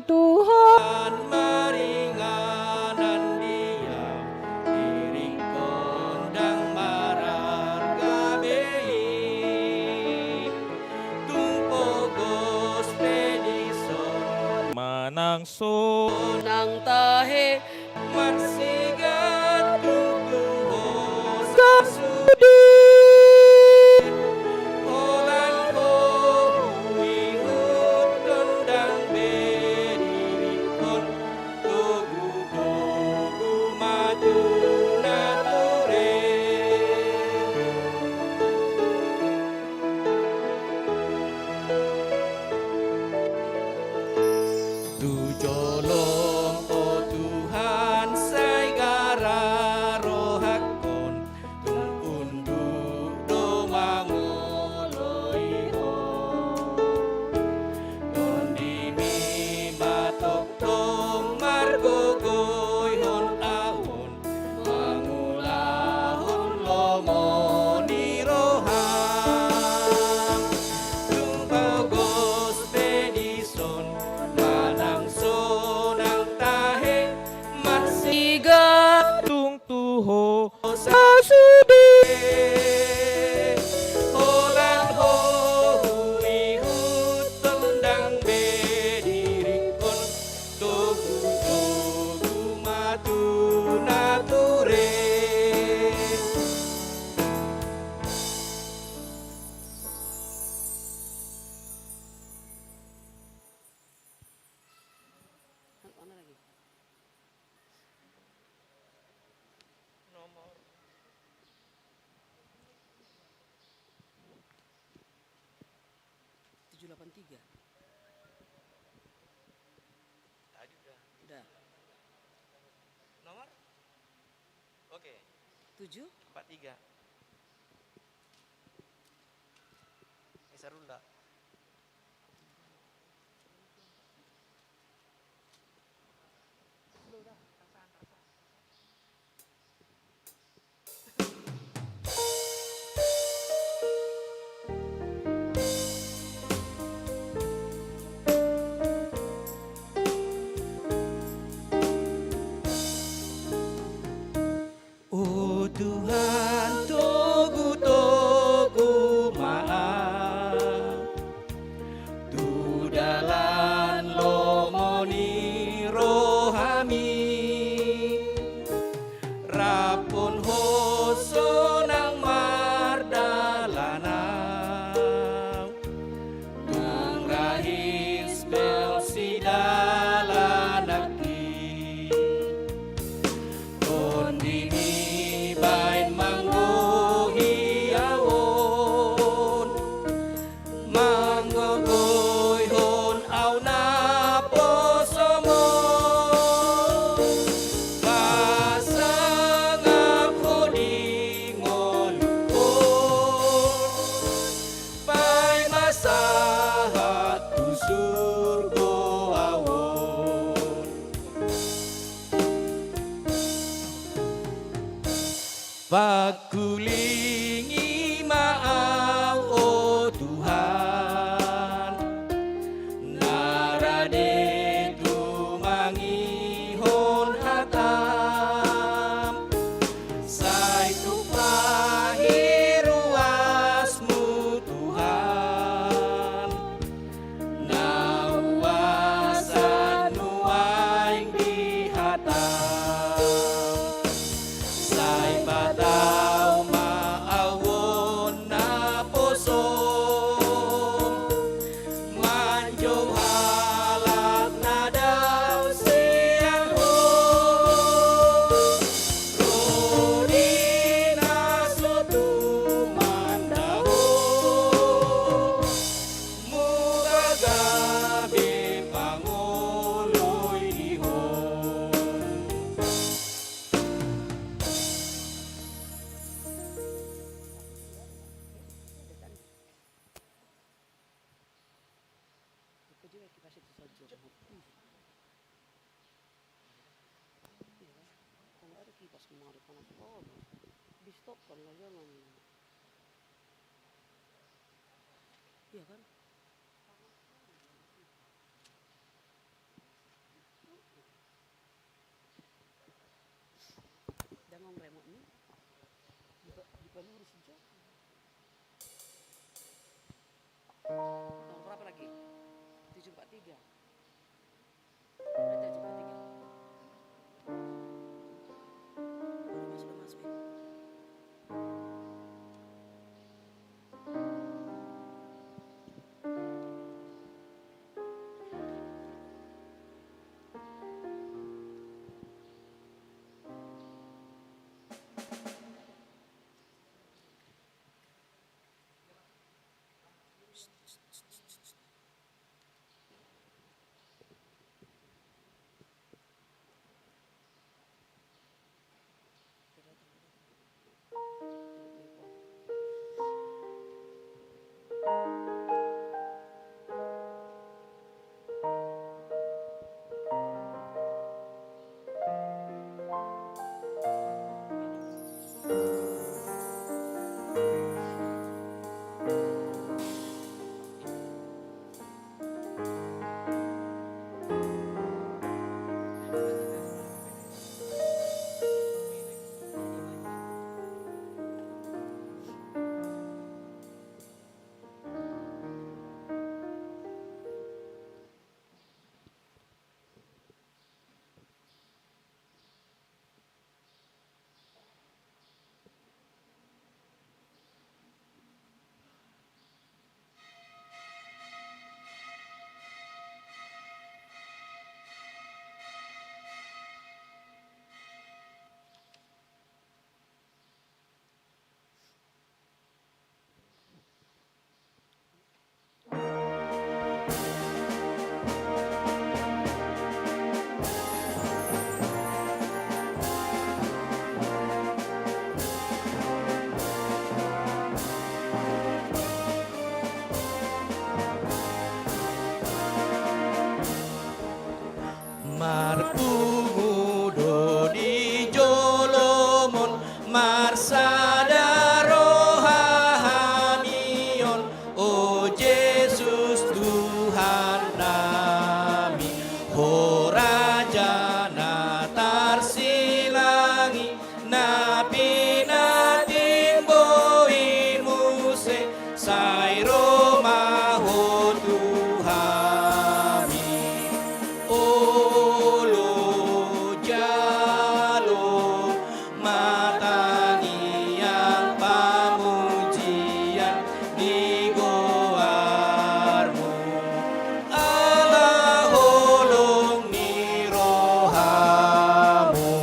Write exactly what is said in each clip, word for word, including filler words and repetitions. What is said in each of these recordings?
Tuhan. Maringanan dia, diringkon ndang mararga be i. Tung pogos pe dison manang sonang tahe, marsigantung tu ho sasudi. Holan ho huihuthon ndang be diringkon, togutogu ma tu nature. Tu jolom, o Tuhan, sai gara rohangkon, tung unduk do mangoloi ho. Tondimi ma tongtong margogoihon ahu on, mangulahon lomo ni roham. Tung pogos pe dison manang sonang tahe, marsigantung tu ho sasudi. Holan ho huihuthon ndang be diringkon, togutogu ma tu nature. Nomor tujuh delapan tiga. Tadi udah. Udah. Nomor? Oke. Tujuh? Empat tiga. Geser dulu, dah. O Tuhan, togutogu ma ahu tu dalan lomo ni rohami. Raphon ho sonang mardalan ahu, tung rahis pe on sidalan nangkin. Tondimi baen manggohi ahu on, manggogoihon ahu naposom on. Pasangap ho di ngolungkon, paima sahat tu surgo ahu on. Pangkulingi ma ahu, o Tuhan, na rade tumangihon hatam. Sai tumpahi ruasmu, Tuhan, na huasan nuaeng di hatam. Sai patau ma ahu on naposom, manjou halak na dao sian ho. Ro di na so tumanda ho, muba gabe pangoloihon. Iya kan? Kalau ada kipas kemarin, panas banget. Di stop kan, nggak jalan. Iya kan? Nomor berapa lagi? Tujuh empat tiga. Udah tujuh empat tiga. Udah masuk, udah masuk ya. Marpungu do di jolom on, marsada roha hami on, o Jesus Tuhan nami, ho Raja na tarsilangi, na pinatimbo i muse, sai ro ma ho tu hami. Olo jalo ma tangiang pamujian di goarmu, ala holong ni rohamu.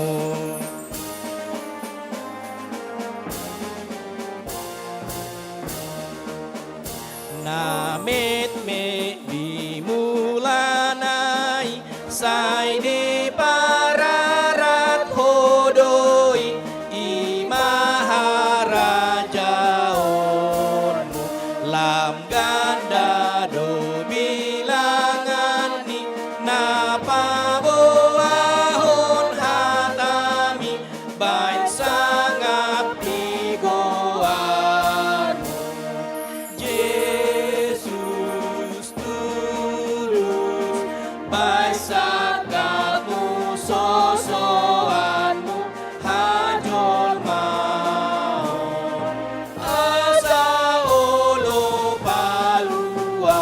Na metmet di mulana i, sai dipararat ho do i, i ma harajaonmu. Lam ganda do bilangan ni na paboahon hatami, baen sangap di goarmu. Jesus tulus, baen sangapmu, sosoanmu hajolmaon, asa olo paluaon.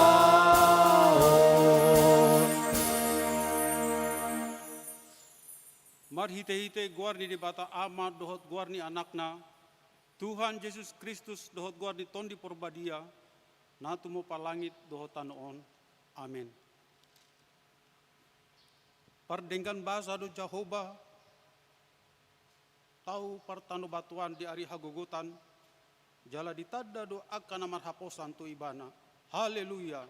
Marhitehite goar ni Debata Ama dohot goar ni Anakna, Tuhan Jesus Kristus, dohot goar ni Tondi Porbadia, na tumompa langit dohot tano on. Amen. Pardenggan basa do Jahowa, tau partanobatoan di ari hagogotan, jala ditanda do angka na marhaposan tu Ibana. Haleluya.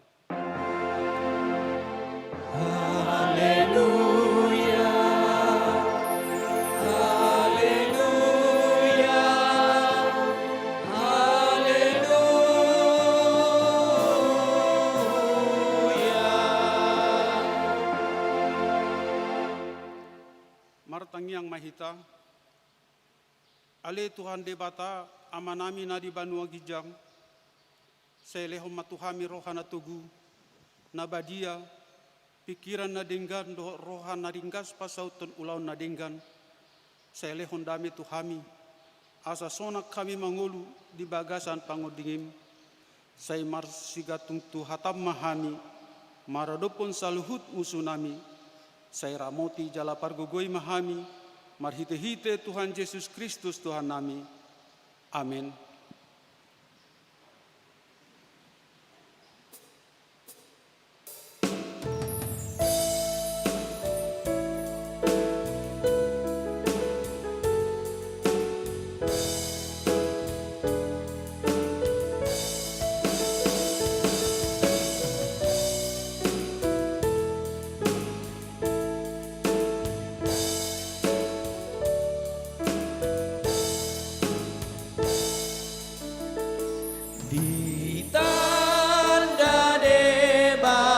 Haleluya. Haleluya. Haleluya. Martangiang ma hita. Ale Tuhan Debata, Amanami na di banua ginjang, sai lehon ma tu hami roha na togu, na badia, pingkiran na denggan dohot roha na ringgas pasauthon ulaon na denggan. Sai lehon dame tu hami. Asa sonang hami mangolu di bagasan pangondingim, sai marsigantung tu hatam ma hami maradophon saluhut musunami. Sai ramoti jala pargogoi ma hami marhitehite Tuhan Jesus Kristus Tuhannami. Amen. Ditanda Debatanta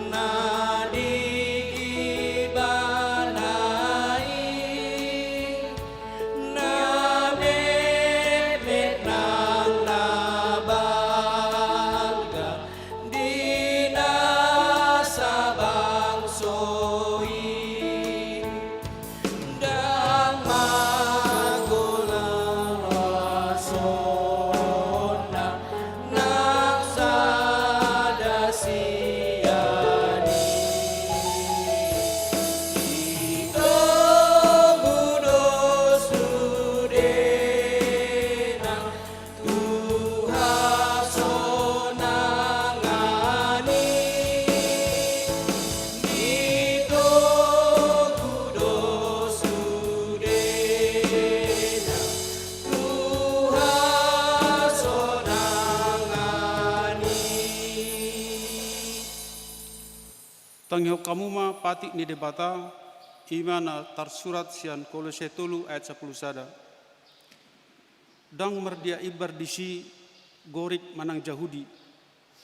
na di ibana i, na metmet nang na balga di nasa bangso i. Ndang magolang rasonna nang sada sian i. Di togu do sudena tu hasonangan i, di togu do sudena tu hasonangan i. Tangihon hamu ma patik ni Debata, i ma na tarsurat sian Kolose tolu ayat sampulu sada. Ndang mardia imbar disi Gorik manang Jahudi,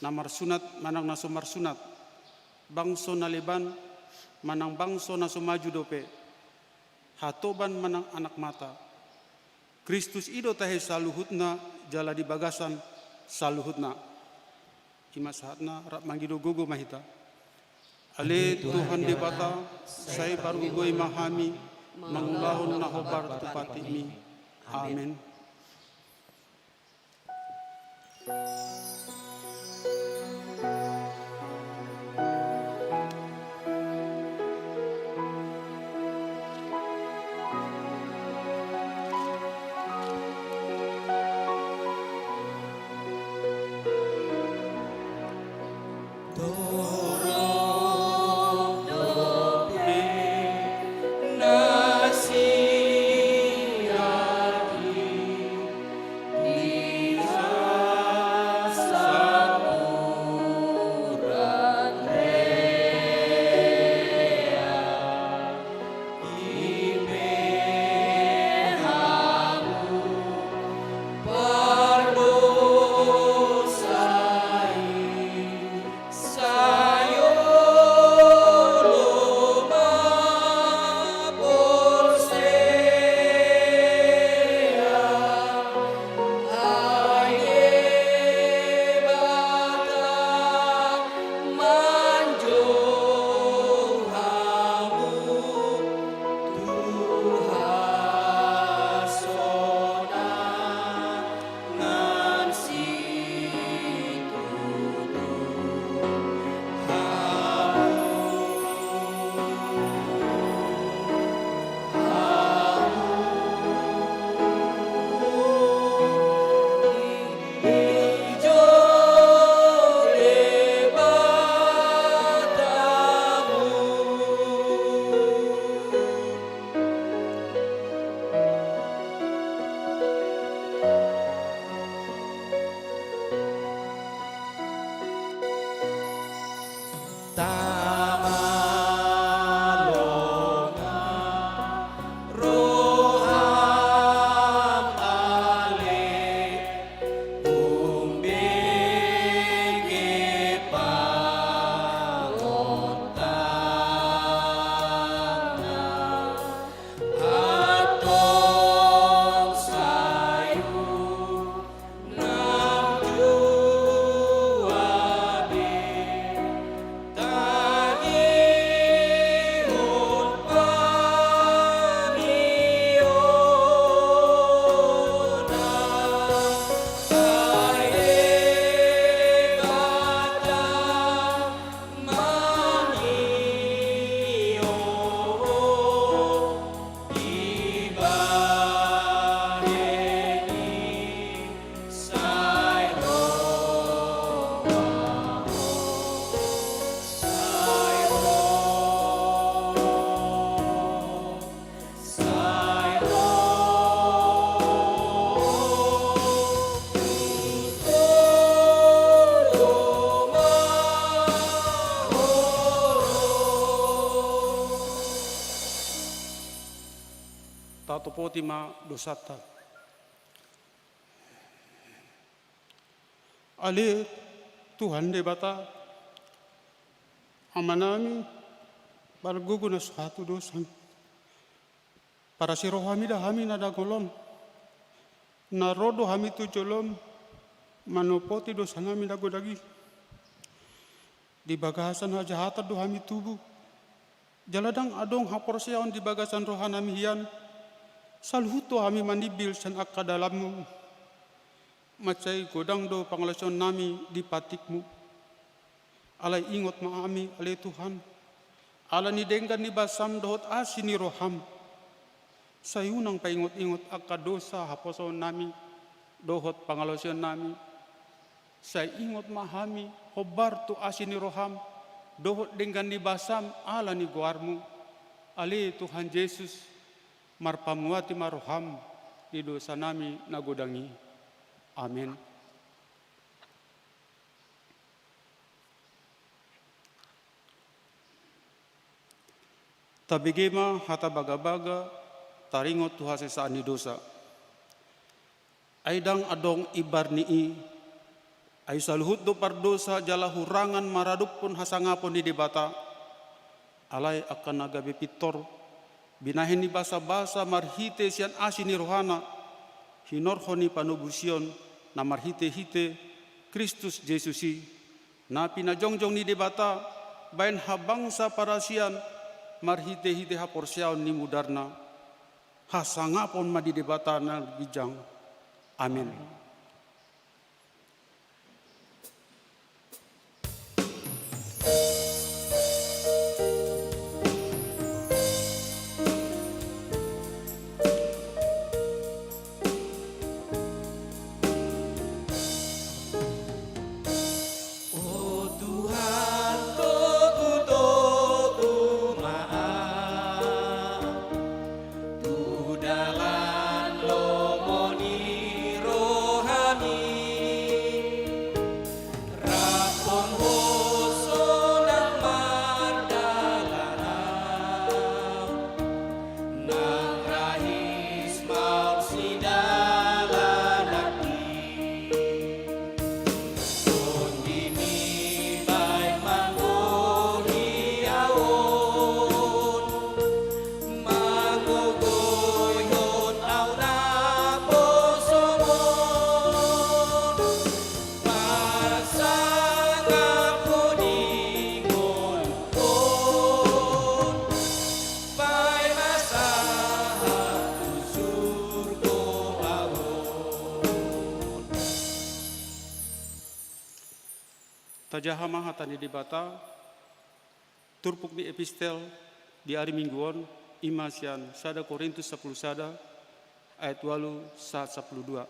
na marsunat manang na so marsunat, bangso na leban manang bangso na so maju dope, hatoban manang anak mata. Kristus i do tahe saluhutna jala di bagasan saluhutna. I ma sahatna, rap mangido gogo ma hita. Ale Tuhan Debata, sai pargogoi ma hami mangulahon na hombar tu patikmi. Amen. Tatopoti ma dosanta. Ale Tuhan Debata, Amanami, margogo na so hatudosan. Parasi rohami da hami na dangol on. Na ro do hami tu jolom, manopoti dosanami na godang i. Di bagasan hajahatan do hami tubu. Jala ndang adong haporseaon di bagasan rohanami hian, saluhut do hami manimbil sian angka dalanmu. Mansai godang do pangalaosionnami di patikmu. Alai ingot ma hami, ale Tuhan, ala ni denggan ni basam dohot asi ni roham. Sai unang paingot-ingot angka dosa haporseaonnami dohot pangalaosionnami. Sai ingot ma hami hombar tu asi ni roham dohot denggan ni basam ala ni goarmu. Ale Tuhan Jesus, marpamuati ma roham di dosanami na godang i. Amen. Tabege ma hata bagabaga taringot tu hasesaan ni dosa. Ai ndang adong imbar ni i, ai saluhut do pardosa jala hurangan maradophon hasangapon ni Debata. Alai angka na gabe pintor, binahen ni basabasa marhite sian asi ni rohana, hinorhon ni panobusion na marhite-hite Kristus Jesus i, na pinajongjong ni Debata baen habangsa parasian marhite-hite haporseaon ni mudarna. Hasangapon ma di Debata na ginjang. Amen. O Tuhan, togu-togu ma ahu tu dalan lomo ni rohami. Raphon ho sonang mardalan ahu, nang rahis ma sidalan nangkin. Tondimi baen manggohi ahu on, mangogoihon ahu na poso on, parsangap ho di ngolungkon, baen ma sahat tu surgo ahu on. Tajaha ma hata ni Debata, turpuk ni epistel di ari Minggu on, i ma sian sada Korintus sampulu sada ayat ualu sahat sampulu dua.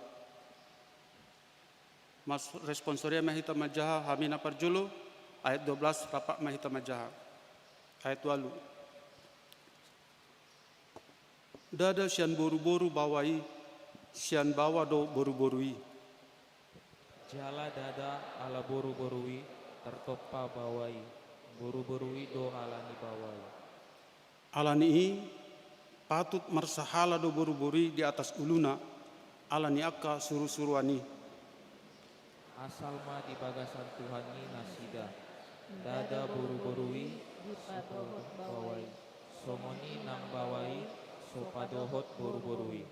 Mas responsoria ma hita manjaha, hami na parjolo, ayat dua belas rap ma hita manjaha. Ayat ualu. Ndada sian boruboru baoa i, sian baoa do boruboru i. Jala ndada ala boruboru i tartompa baoa i, boruboru i do ala ni baoa i. Ala ni i, patut marsahala do boruboru i di atas uluna, ala ni angka surusuruan i. Asal ma di bagasan Tuhan i nasida. Ndada boruboru i dipadohot baoa i, songon i nang baoa i so padohot boruboru i.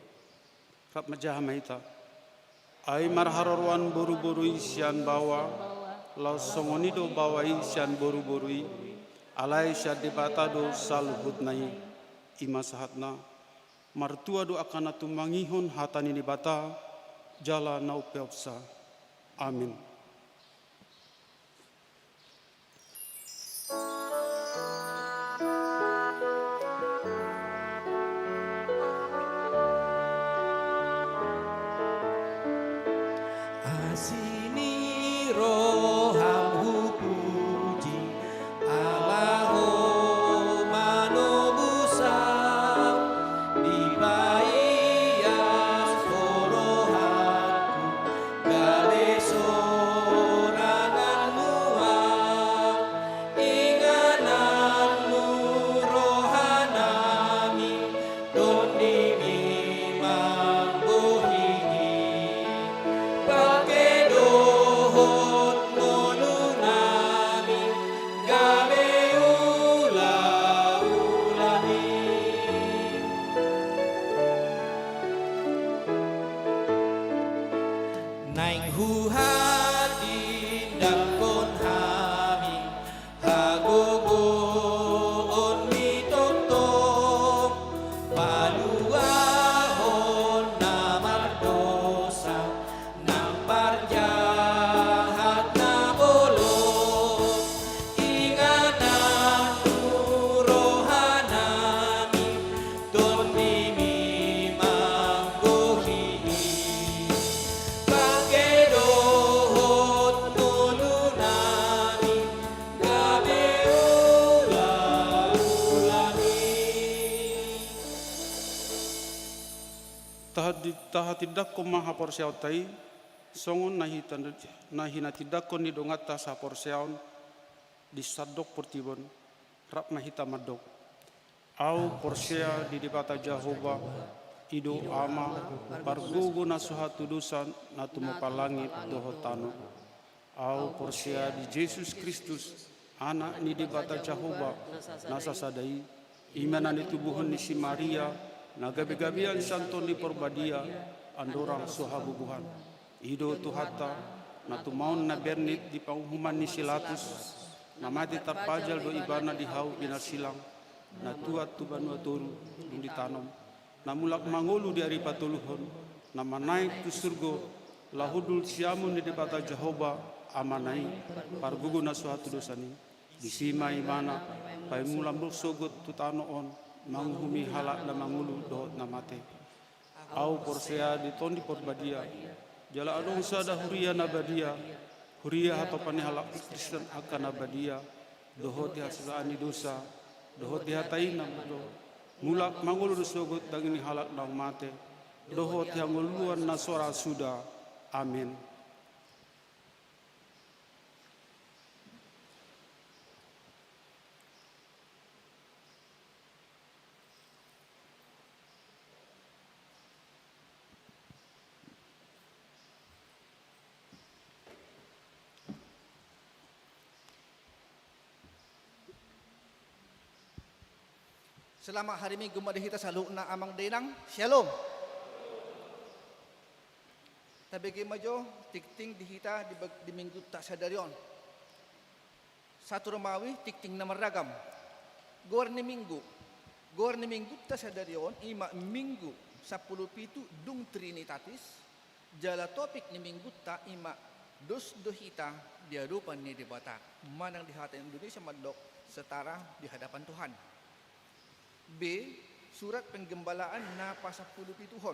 Rap manjaha ma hita. Ai marharoroan boruboru i sian baoa, laos songon i do baoa i sian boruboru i, alai sian Debata do saluhutna i. I ma sahatna. Martua do angka na tumangihon hata ni Debata, jala na umpeopsa. Amen. Asi ni roham hupuji, ala Ho manobus ahu, dipaias Ho rohangku, gale so Tuhan na mardosa, nang parjahat na bolon, inganan tu rohanami, Tondimi manggohi i, bangke dohot ngolunami, gabe ulaulami. Taha-, tahatindangkon ma haporseaonta i, songon na hita-, na hinatindangkon ni donganta sahaporseaon, di sandok portibi on, rap ma hita mandok. Ahu porsea di Debata Jahowa, i do Ama, pargogo na so hatudosan, na tumompa langit dohot tano. Ahu porsea di Jesus Kristus, Anak ni Debata Jahowa, na sasada i, i ma na nitubuhon ni si Maria, na gabegabean sian Tondi Parbadia, andorang so habubuhan. I do Tuhanta, na tumaon na bernit di panguhuman ni si Latus, na mate tarpajal do Ibana di hau binarsilang, na tuat tu banua toru, dung ditanom, na mulak mangolu di ari patoluhon, na manaek tu surgo, laho hundul siamun ni Debata Jahowa, Amana i, pargogo na so hatudosan i. Disi ma Ibana, paimula mangolu sogot tu tano on, manguhumi halak na mangolu dohot na mate. Ahu porsea di Tondi Parbadia, jala adong sada huria na badia, huria hatopan ni halak Kristen angka na badia, dohot di hasesaan ni dosa, dohot di hata i na mardongan, mulak mangolu do sogot daging ni halak naung mate, dohot di hangoluan na so ra suda. Amen. Selamat hari Minggu ma di hita saluhutna, amang dainang. Syalom. Tabege ma jo tingting di hita di bag-, di minggunta sadari on. Sahat tu Romawi, tingting na marragam. Goar ni minggu. Goar ni minggunta sadari on i ma Minggu sampulu pitu dung Trinitatis, jala topik ni minggunta i ma dos do hita di adopan ni Debata. Manang di hata Indonesia mandok setara di hadapan Tuhan. B. Surat Penggembalaan na pasampulu pituhon.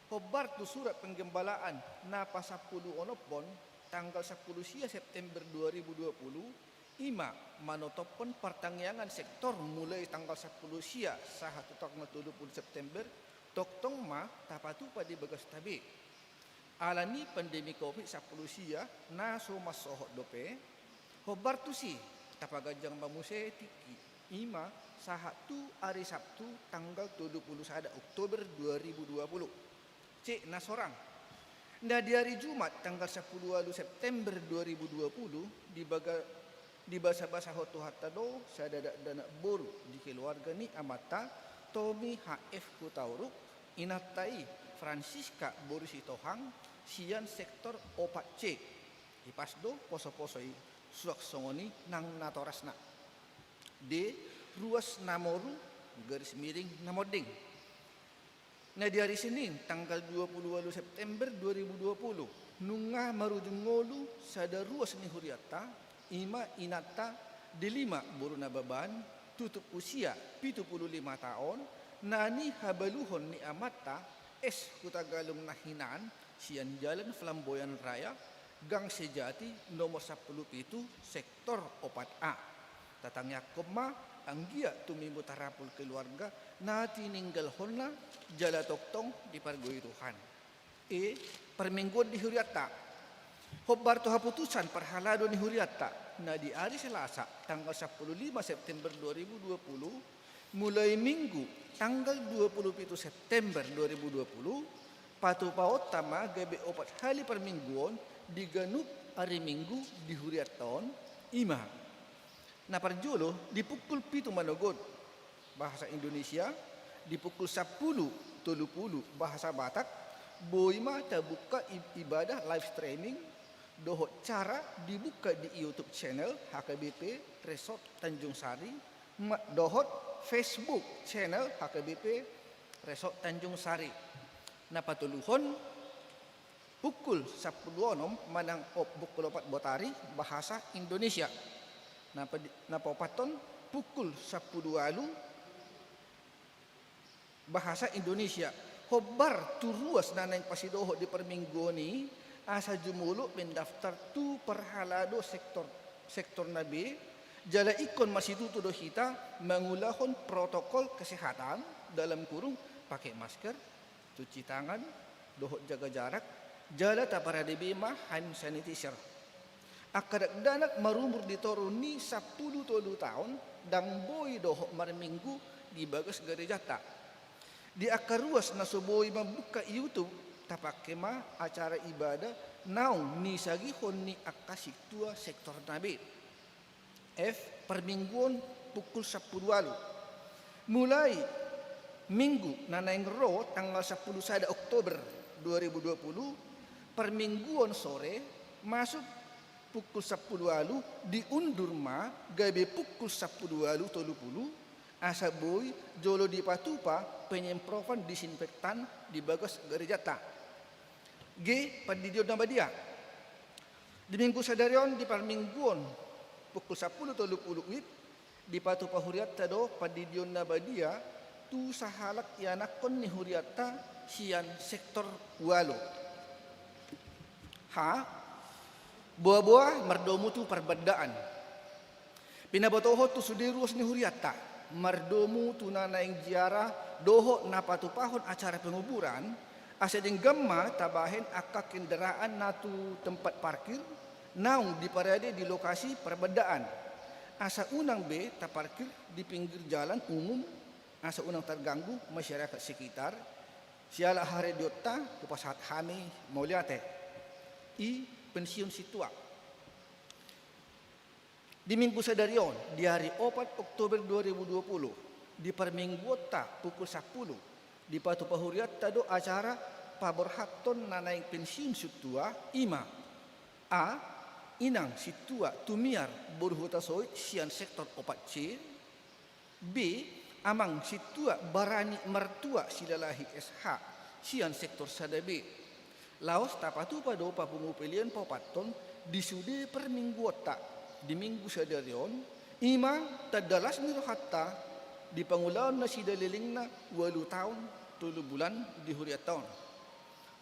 Hombar tu Surat Penggembalaan na pasampulu onomhon, tanggal sampulu sia September dua ribu dua puluh, i ma manotophon partangiangan sektor mulai tanggal sampulu sia sahat tu tanggal tolu pulu September, tongtong ma tapatupa di bagasta be. Ala ni pandemi covid sampulu sia na so mansohot dope, hombar tusi tapaganjang ma muse tingki, i ma sahat tu ari Sabtu tanggal tolu pulu sada Oktober dua ribu dua puluh. C. Na sorang. Na di ari Jumat tanggal sampulu ualu September dua ribu dua puluh, dibaga-, dibasabasahon Tuhanta do sada dakdanak boru di keluarga ni amanta, Tommy H F Hutauruk, inanta i Francisca boru Sitohang, sian sektor opat C. Ipas do posoposo i, suang songon i nang natorasna. D. Ruas na moru, garis miring, na monding. Na di ari Senin tanggal dua pulu ualu September dua ribu dua puluh, nunga marujung ngolu sada ruas ni hurianta, i ma inanta Delima boru Nababan, tutup usia pitu pulu lima taon, na nihabaluhon ni amanta S Hutagalung na hinan, sian Jalan Flamboyan Raya, Gang Sejati, nomor sampulu pitu, sektor opat A. Tatangiangkon ma anggiat tumimu tarapul keluarga na tininggalhonna, jala tongtong dipargogoi Tuhan. E. Parmingguon di hurianta. Hombar tu haputusan parhalado ni hurianta, na di ari Selasa tanggal sampulu lima September dua ribu dua puluh, mulai Minggu tanggal dua pulu pitu September dua ribu dua puluh, patupaonta ma gabe opat hali parmingguon di ganup ari Minggu di hurianta on, i ma. Na parjolo di pukul pitu manogot, bahasa Indonesia, di pukul sampulu tolu pulu, bahasa Batak, boi ma tabuka i-, ibadah live streaming, dohot cara dibuka di YouTube channel H K B P Resort Tanjung Sari, ma-, dohot Facebook channel H K B P Resort Tanjung Sari. Na patoluhon, pukul sampulu onom manang op-, pukul opat botari, bahasa Indonesia. Na padi-, na paopathon, pukul sampulu ualu, bahasa Indonesia. Hombar tu ruas na naeng pasidohot di parmingguon i, asa jumolo mendaftar tu parhalado sektor, sektorna be, jala ingkon masitutu do hita mangulahon protokol kesehatan, dalam kurung, pakai masker, cuci tangan, dohot jaga jarak, jala taparade be ma hand sanitizer. Angka dakdanak marumur di toru ni sampulu tolu taon ndang boi dohot marminggu di bagas garejanta. Di angka ruas na so boi mambuka YouTube, tapangke ma acara ibadah naung nisagihon ni angka sintua sektorna be. F, parmingguon pukul sampulu ualu. Mulai minggu na naeng ro tanggal sampulu sada Oktober dua ribu dua puluh, parmingguon sore masuk pukul sampulu ualu, diundur ma gabe pukul sampulu ualu tolu pulu, asa boi jolo dipatupa penyemprotan disinfektan di bagas garejanta. G, pandidion na badia. Di minggu sadari on di parmingguon pukul sampulu tolu pulu wib, dipatupa hurianta do pandidion na badia tu sahalak ianakhon ni hurianta sian sektor ualu. H, boa-boa mardomu tu parbandaan. Pinabotohon tu sude ruas ni hurianta, mardomu tu na naeng ziarah dohot na patupahon acara penguburan, asa denggan ma tabahen angka kendaraan na tu tempat parkir naung diparade di lokasi parbandaan, asa unang be taparkir di pinggir jalan umum, asa unang terganggu masyarakat sekitar. Siala haradionta, hupasahat hami mauliate. I, pensiun sintua. Di minggu sadari on, di ari opat Oktober dua ribu dua puluh, di parmingguonta pukul sampulu, dipatupa hurianta do acara paborhathon na naeng pensiun sintua, i ma: A, inang sintua Tumiar boru Hutasoit sian sektor opat C. B, amang sintua Barani Martua Silalahi S H sian sektor sada B. Laos tapatupa do papungu pelean paopathon di sude parmingguonta di minggu sadari on, i ma tanda las ni rohanta di pangulaon nasida lelengna ualu taon tolu bulan di hurianta on.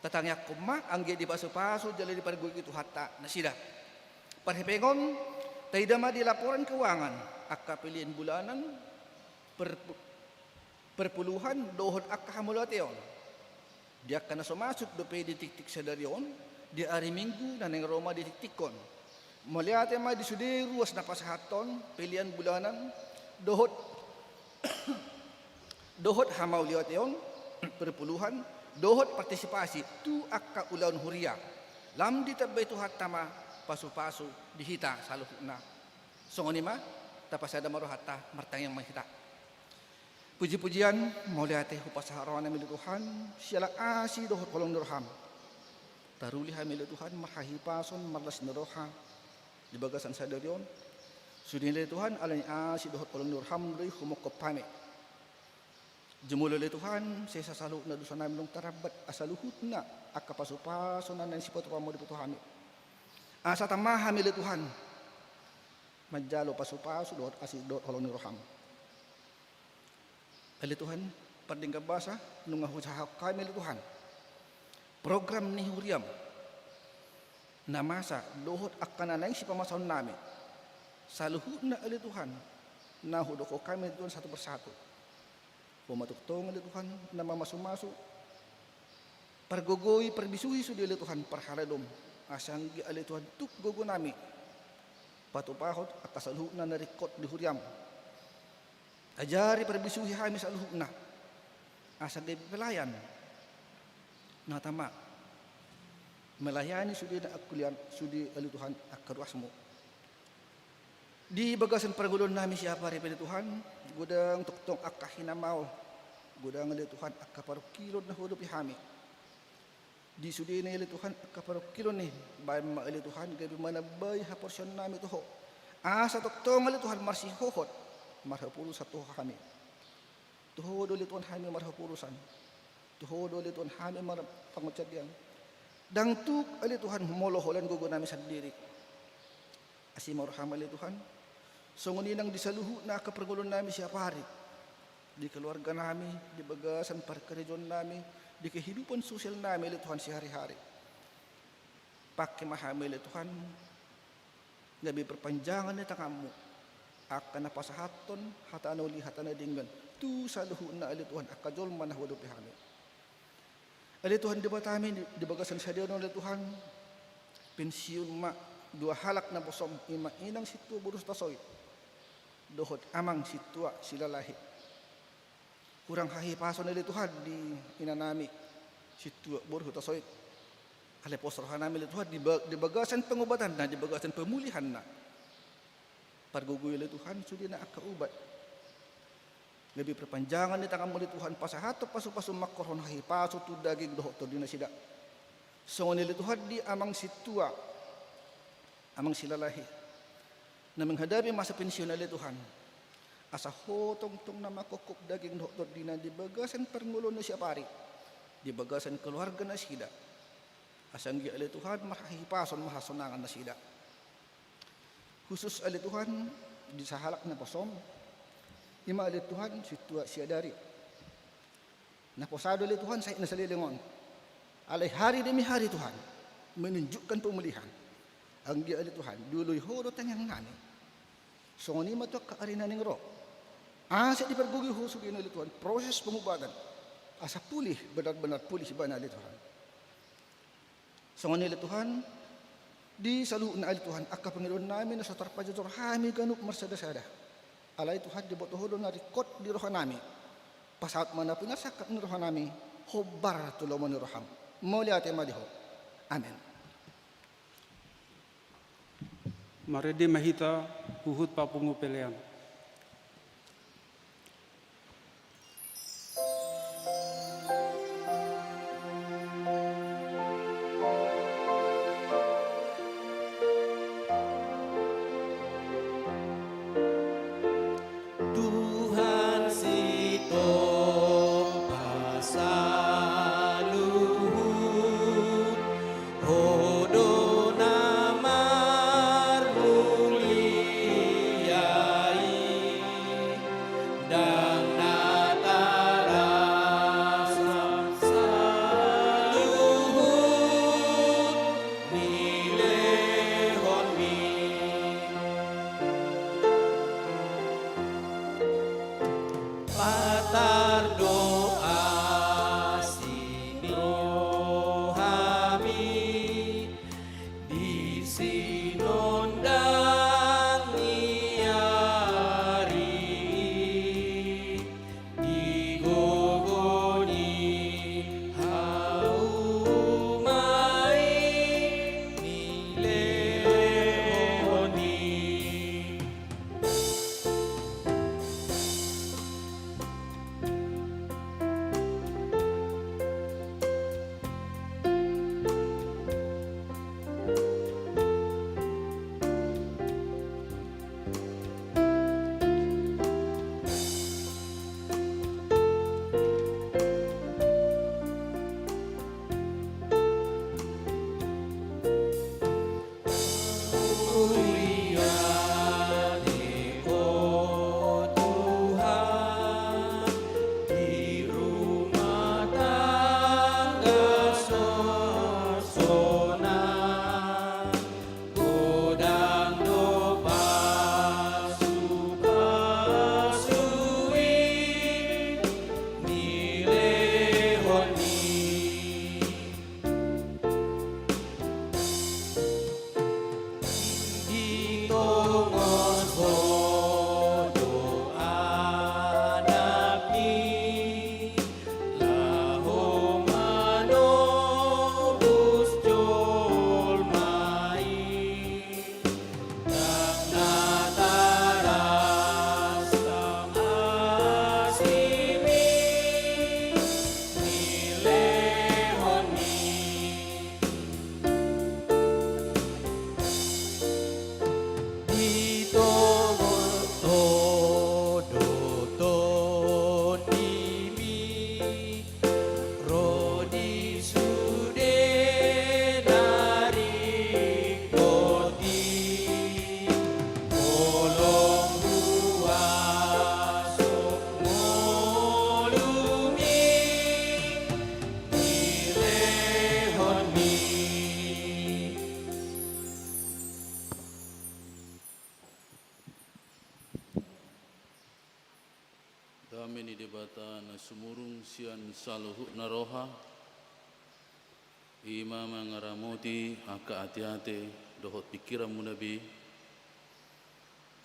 Tatangiangkon ma anggiat dipasupasu jala dipargogoi Tuhanta nasida. Parhepeng on, taida ma di laporan keuangan angka pelean bulanan, per-, perpuluhan dohot angka hamauliateon. Di angka na so masuk dope di tingting sadari on, di ari Minggu na naeng ro ma di tingtingkon. Mauliate ma di sude ruas na pasahathon pelean bulanan dohot dohot hamauliateon, perpuluhan, dohot partisipasi tu angka ulaon huria. Lam ditambai Tuhanta ma pasupasu di hita saluhutna. Songon i ma, tapasada ma rohanta, martangiang ma hita. Pujipujian, mauliate hupasahat rohanami ale Tuhan, siala asi dohot holong ni roham. Taruli hami ale Tuhan, marhahipason, marlas ni roha, di bagasan sadari on. Sude ale Tuhan, alani asi dohot holong ni roham do i humongkop hami. Jumolo ale Tuhan, sesa saluhutna dosanami naung tarambat, asa saluhutna angka pasupasu na naeng sipatupaon diboto hami. Asa tama hami ale Tuhan, manjalo pasupasu dohot asi dohot holong ni roham. Ale Tuhan, pardenggan basa, nunga huusahahon hami ale Tuhan program ni huriam na masa dohot angka na naeng sipamasaonnami. Saluhutna ale Tuhan, na hudok hami ale Tuhan satu persatu. Ho ma tongtong ale Tuhan na mamasumasu, pargogoi, parbisuhi sude ale Tuhan parhaladom, asa anggiat ale Tuhan tuk gogonami patupahon angka saluhutna na ringkot di huriam. Ajari parbisuhi hami saluhutna, asa gabe pelayan na tama melayani sude na angkulian, sude ale Tuhan angka ruasmu. Di bagasan pargulahonnami siapari pe ale Tuhan, godang tongtong angka hinamaol, godang ale Tuhan angka parungkilon na huadopi hami. Di sudena ale Tuhan angka parungkilon i, bahen ma ale Tuhan gabe manambai haporseaonnami tu Ho. Asa tongtong ale Tuhan marsihohot, marhaporusan tu Ho hami. Tu Ho do ale Tuhan hami marhaporusan. Tu Ho do ale Tuhan hami marpangunsandean. Ndang tuk ale Tuhan molo holan gogo nami sandiri. Asi ma roham ale Tuhan. Songon i nang di saluhutna angka parngoluon nami siapari. Di keluarga nami, di bagasan parkarejoan nami, di kehidupan sosial nami ale Tuhan sihari-hari. Pangke ma hami ale Tuhan, gabe perpanjangan ni tanganmu, angka na pasahathon hata na uli hata na denggan, tu saluhutna ale Tuhan, angka jolma na huadopi hami. Ale Tuhan Debatami, di, di bagasan sadari on ale Tuhan, pensiun ma dua halak naposom, i ma inang sintua boru Hutasoit, dohot amang sintua Silalahi. Hurang hahipason ale Tuhan di inanami sintua boru Hutasoit. Alai pos rohanami ale Tuhan di ba-, di bagasan pangobatanna, di bagasan pamulihanna. Pargogoi ale Tuhan sudena angka ubat. Gabe perpanjangan ni tanganmu ale Tuhan, pasahathon pasu-pasu manghorhon hahipason tu daging dohot tondi nasida. Songon i ale Tuhan di amang sintua, amang Silalahi, na menghadapi masa pensiun ale Tuhan. Asa Ho tongtong na mangkophop daging dohot tondina di bagasan parngoluon na siapari, di bagasan keluarga nasida. Asa anggiat ale Tuhan marhahipason marhasonangan nasida. Khusus ale Tuhan di sahalak naposom, i ma ale Tuhan sintua Siadari. Naposa do ale Tuhan sahit na saleleng on. Alai hari demi hari Tuhan menunjukkan pemulihan. Anggiat ale Tuhan dioloi Ho do tangiang nami. Songon i ma tu angka ari na naeng ro. Asa dipargogoi Ho sudena ale Tuhan proses pengobatan. Asa pulih, benar-benar pulih ibana ale Tuhan. Songon i ale Tuhan, di saluhutna ale Tuhan, angka pangidoan nami na so tarpajojor hami ganup marsada-sada. Alai Tuhan diboto Ho do na ringkot di roha nami. Pasaut ma na pinasangkap ni roha nami, hombar tu lomo ni roham. Mauliate ma di Ho. Amen. Marende ma hita huhut papungu pelean. Tuhan Sitompa saluhut, Ho do na marmulia i. Sumurung sian saluhutna roha, i ma mangaramoti angka ateate dohot pingkiranmuna be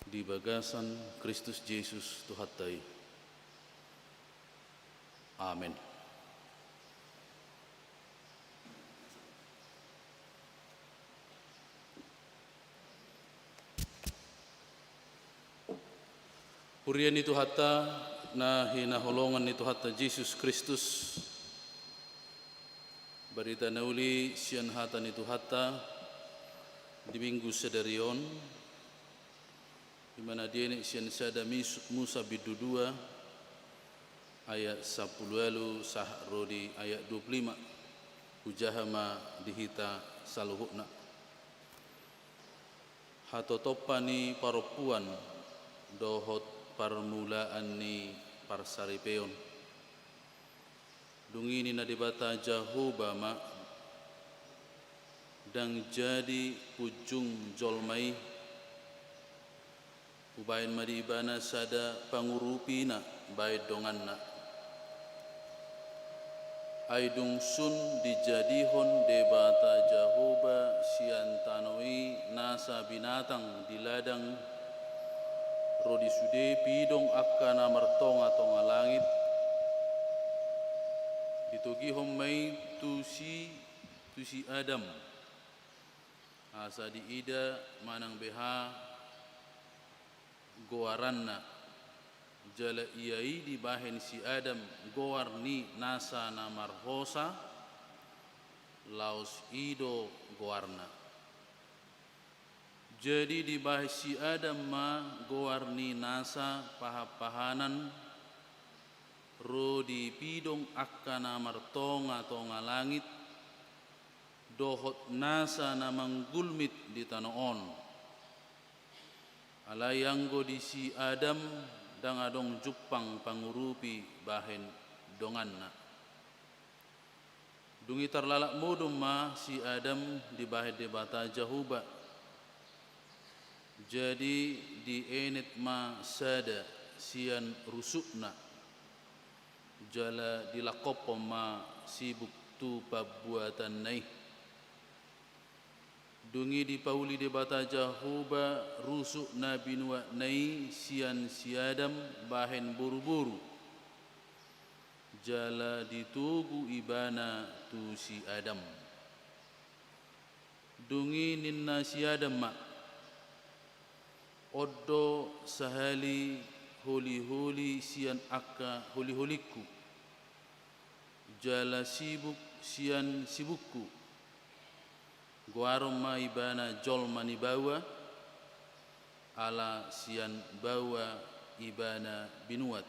di bagasan Kristus Jesus Tuhanta i. Amen. Huria ni Tuhanta, na hinaholongan ni Tuhanta Jesus Kristus, barita na uli sian hata ni Tuhanta di Minggu sadari on, i ma na dienet sian sada Mis-, Musa bindu dua ayat sampulu ualu sahat ro di ayat dua pulu lima. Hujaha ma di hita saluhutna. Hatotopan ni parompuan dohot parmulaan ni parsaripeon. Dung i ninna Debata Jahowa ma: Ndang jadi punjung jolma i. Hubahen ma di ibana sada pangurupina bahen donganna. Ai dung sun dijadihon Debata Jahowa sian tano i nasa binatang di ladang, ro di sude pidong angka na martongatonga langit, ditogihon ma i tu si, tu si Adam, asa diida manang beha goaranna. Jala ia i dibahen si Adam goar ni nasa na marhosa, laos i do goarna. Jadi dibahen si Adam ma goar ni nasa pahanpahanan, ro di pidong angka na martongatonga langit, dohot nasa na manggulmit di tano on. Alai anggo di si Adam ndang adong jumpang pangurupi bahen donganna. Dung i tarlalap modom ma si Adam dibahen Debata Jahowa. Jadi dienet ma sada sian rusukna, jala dilangkophon ma sibuk tu pambuatanna i. Dung i dipauli Debata Jahowa rusuk na binuatna i sian si Adam bahen boruboru, jala ditogu ibana tu si Adam. Dung i ninna si Adam ma: On do sahali holiholi sian angka holiholingku, jala sibuk sian sibukku. Goaron ma ibana jolma ni baoa, ala sian baoa ibana binuat.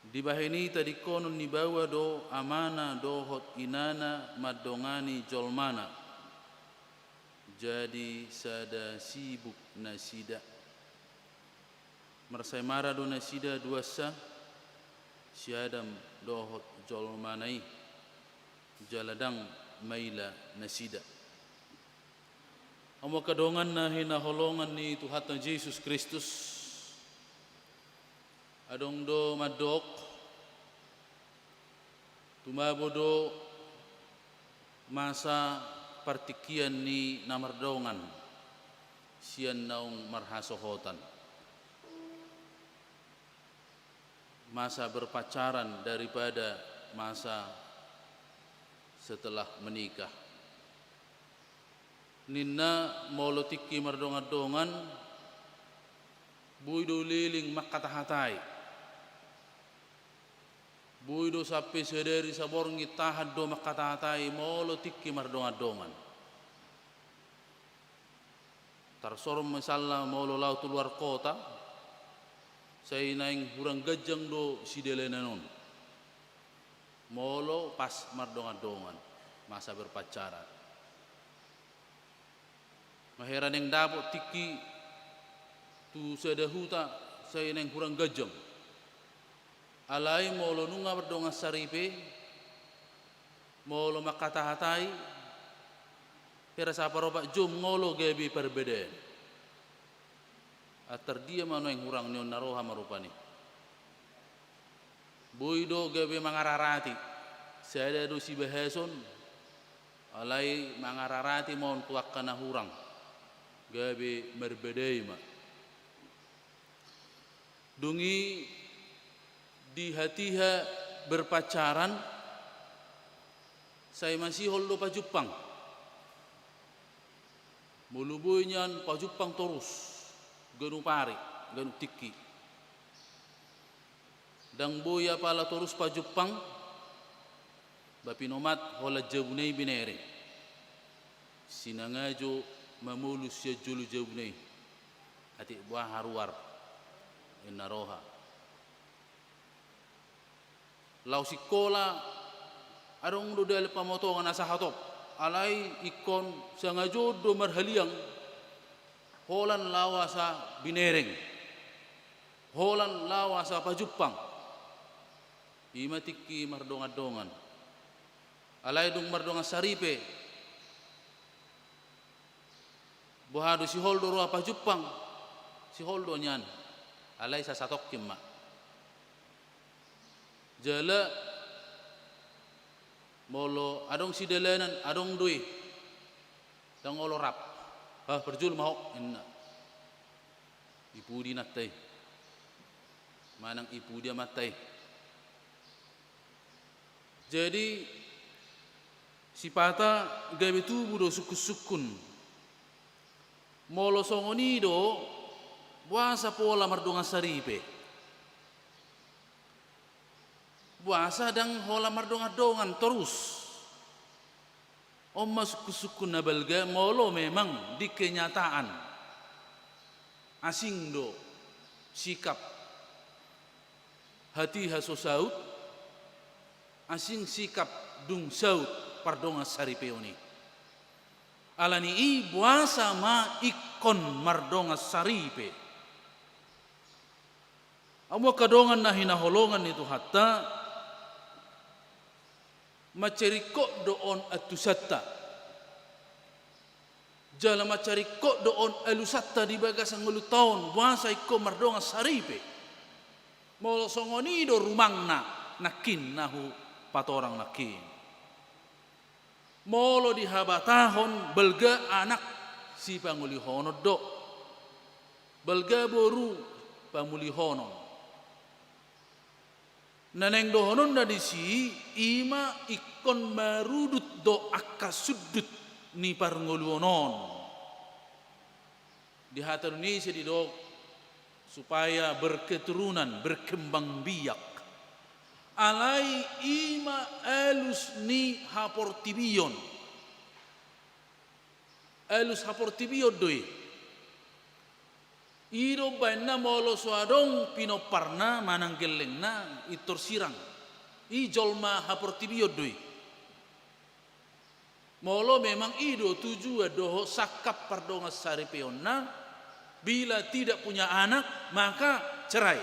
Dibahen i tadingkonon ni baoa do amana dohot inana mandongani jolmana. Jadi sada sibuk nasida. Marsaemara do nasida duansa, si Adam dohot jolmana i, jala ndang maila nasida. Hamu angka dongan na hinaholongan ni Tuhanta Jesus Kristus, adong do mandok, tumabo do masa partingkian ni na mardongan sian naung marhasohotan. Masa berpacaran daripada masa setelah menikah. Ninna molo tingki mardongan-dongan, boi do leleng mangkatahatai. Boi do sampe sadari saborngin tahan do mangkatahatai molo tingki mardongan-dongan. Tarsorong misalna molo laho tu luar kota, sai naeng hurang ganjang do sidalanan on. Molo pas mardongan-dongan, masa berpacaran. Nga hera naeng dapot tingki tu sada huta, sai naeng hurang ganjang. Alai molo nunga mardongan saripe, molo mangkatahatai, hera saparopat jom nga olo gabe parbedaan. Antar dia ma nuaeng hurang ni on na roha ma rupani. Boi do gabe mangararati, sada do sibahason, alai mangararati ma on tu angka na hurang, gabe marbadai ma. Dung i di hatiha berpacaran, sai masihol do pajumpang. Molo boi nian pajumpang torus, ganup ari, ganup tingki. Ndang boi apala torus pajumpang, ba pinomat holan jabuna i binereng. Sinangajo mamolus sian jolo jabuna i. Atik boha haruar, inna roha. Laho sikola, adong do dalan pamotongan asa hatop. Alai ingkon sangajo do marhaliang, holan laho asa binereng, holan laho asa pajumpang. I ma tingki mardongan-dongan. Alai dung mardongan saripe, boha do sihol do roha pajumpang, sihol do nian. Alai sasatongkin ma. Jala molo adong sidalanan, adong do i. Ndang olo rap. Ha, parjolo ma ho, inna. I pudi inanta i. Manang i pudi amanta i. Jadi, sipata gabe tubu do sungkun-sungkun. Molo songon i do, boasa pola mardongan saripe? Boasa ndang holan mardongan-dongan torus? On ma sungkun-sungkun na balga, molo memang di kenyataan asing do sikap hatiha so saut, asing sikap dung saut pardongan saripeon i. Alani i boasa ma ingkon mardongan saripe? Hamu angka dongan na hinaholongan ni Tuhanta, mansai ringkot do on antusanta. Jala mansai ringkot do on alusanta di bagasan ngolunta on, boasa ingkon mardongan saripe. Molo songon i do rumangna nangkin na hupatorang nangkin. Molo dihabatahon, balga anak sipangolihonon do. Balga boru pamulihonon. Na naeng dohononna disi, i ma ingkon marudut do angka sundut ni parngoluon on. Di hata Indonesia didok, supaya berketurunan, berkembang biak. Alai i ma alus ni haportibion. Alus haportibion do i. I do umbahen na molo so adong pinomparna manang gellengna, pintor sirang. I jolma haportibion do i. Molo memang i do tujuan dohot sangkap pardongan saripeonna, bila tidak punya anak, maka cerai.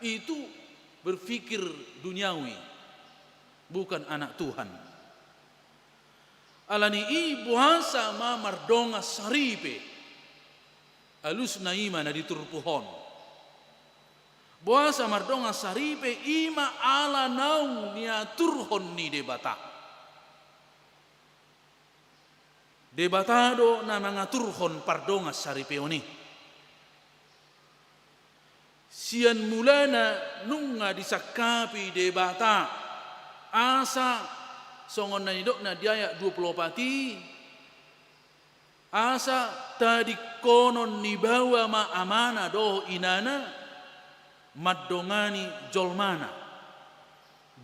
Itu berpikir duniawi, bukan anak Tuhan. Alani i boasa ma mardongan saripe? Alusna i ma na di turpuk on. Boasa mardongan saripe? I ma ala naung niaturhon ni Debata. Debata do na mangaturhon pardongan saripeon i. Sian mulana nunga disangkapi Debata, asa songon na nidokna di ayat dua pulu opat i, asa tadingkonon ni baoa ma amana dohot inana mandongani jolmana.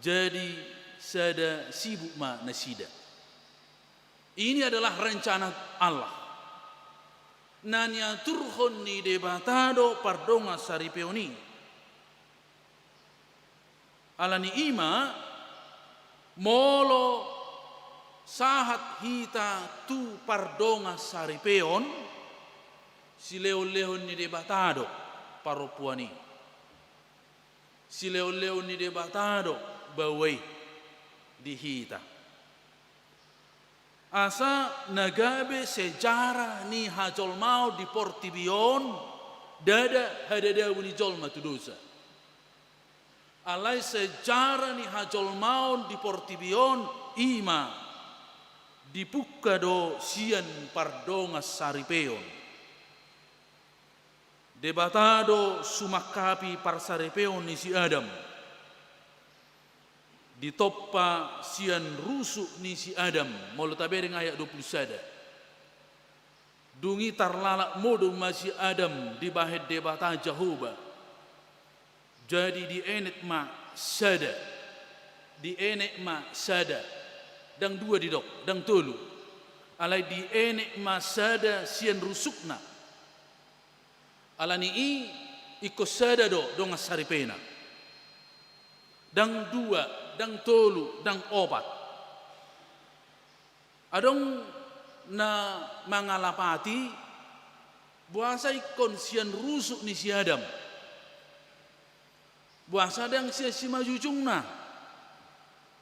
Jadi sada sibuk ma nasida. Ini adalah rencana Allah. Na niaturhon ni Debata do pardongan saripeon i. Alani i ma, molo sahat hita tu pardongan saripeon, silehon-lehon ni Debata do parompuan i. Silehon-lehon ni Debata do baoa i di hita. Asa na gabe sejarah ni hajolmaon di portibi on, ndada hadadabu ni jolma tu dosa. Alai sejarah ni hajolmaon di portibi on i ma dipungka do sian pardongansaripeon. Debata do sumangkapi parsaripeon ni si Adam. Ditompa sian rusuk ni si Adam, molo tabereng ayat dua puluh sada. Dung i tarlalap modom ma si Adam dibahen Debata Jahowa. Jadi dienet ma sada. Dienet ma sada. Ndang dua didok, ndang tolu. Alai dienet ma sada sian rusukna. Ala ni i ingkon sada do dongan saripena. Ndang dua, ndang tolu, ndang opat. Adong na mangalapati, boasa ingkon sian rusuk ni si Adam? Boasa ndang sian simanjujungna?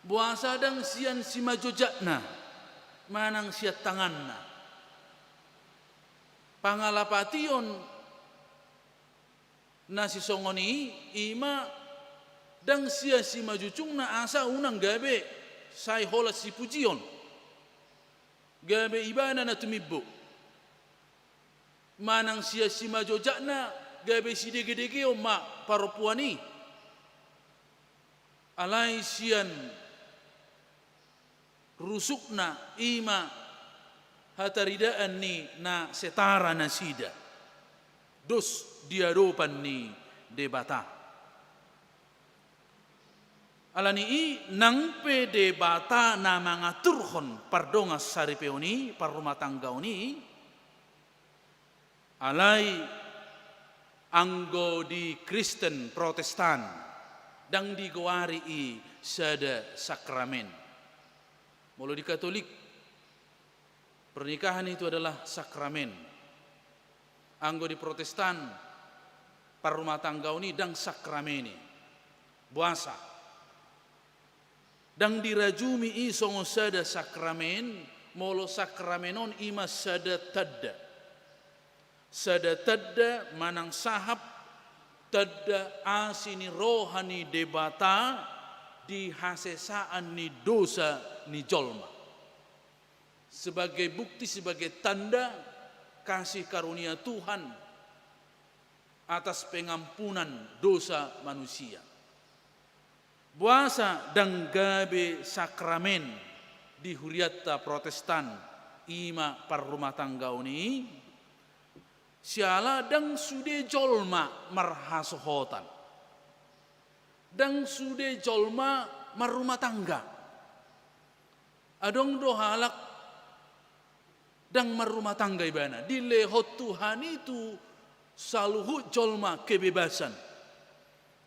Boasa ndang sian simanjojakna? Manang sian tanganna? Pangalapation na sisongon i, i ma ndang sian simanjujungna asa unang gabe sai holan sipujion. Gabe ibana na tumimbo. Manang sian simanjojakna gabe sidegedegeon ma parompuan i. Alai sian rusukna i ma hataridaan ni na setara nasida. Dos di adopan ni Debata. Ala ni i nang pe Debata na mangaturhon pardongansaripeon i, parrumatanggaon i, alai anggo di Kristen Protestan ndang digoari i sada sakramen. Molo di Katolik, pernikahan itu adalah sakramen. Anggo di Protestan, parrumatanggaon i ndang sakramen i. Boasa? Ndang dirajumi i songon sada sakramen, molo sakramen on i ma sada tanda. Sada tanda manang sahap, tanda asi ni roha ni Debata di hasesaan ni dosa ni jolma. Sebagai bukti, sebagai tanda kasih karunia Tuhan atas pengampunan dosa manusia. Boasa ndang gabe sakramen di hurianta Protestan i ma parrumatanggaon i? Siala ndang sude jolma marhasohotan. Ndang sude jolma marrumatangga. Adong do halak ndang marrumatangga ibana. Dilehon Tuhan i tu saluhut jolma kebebasan.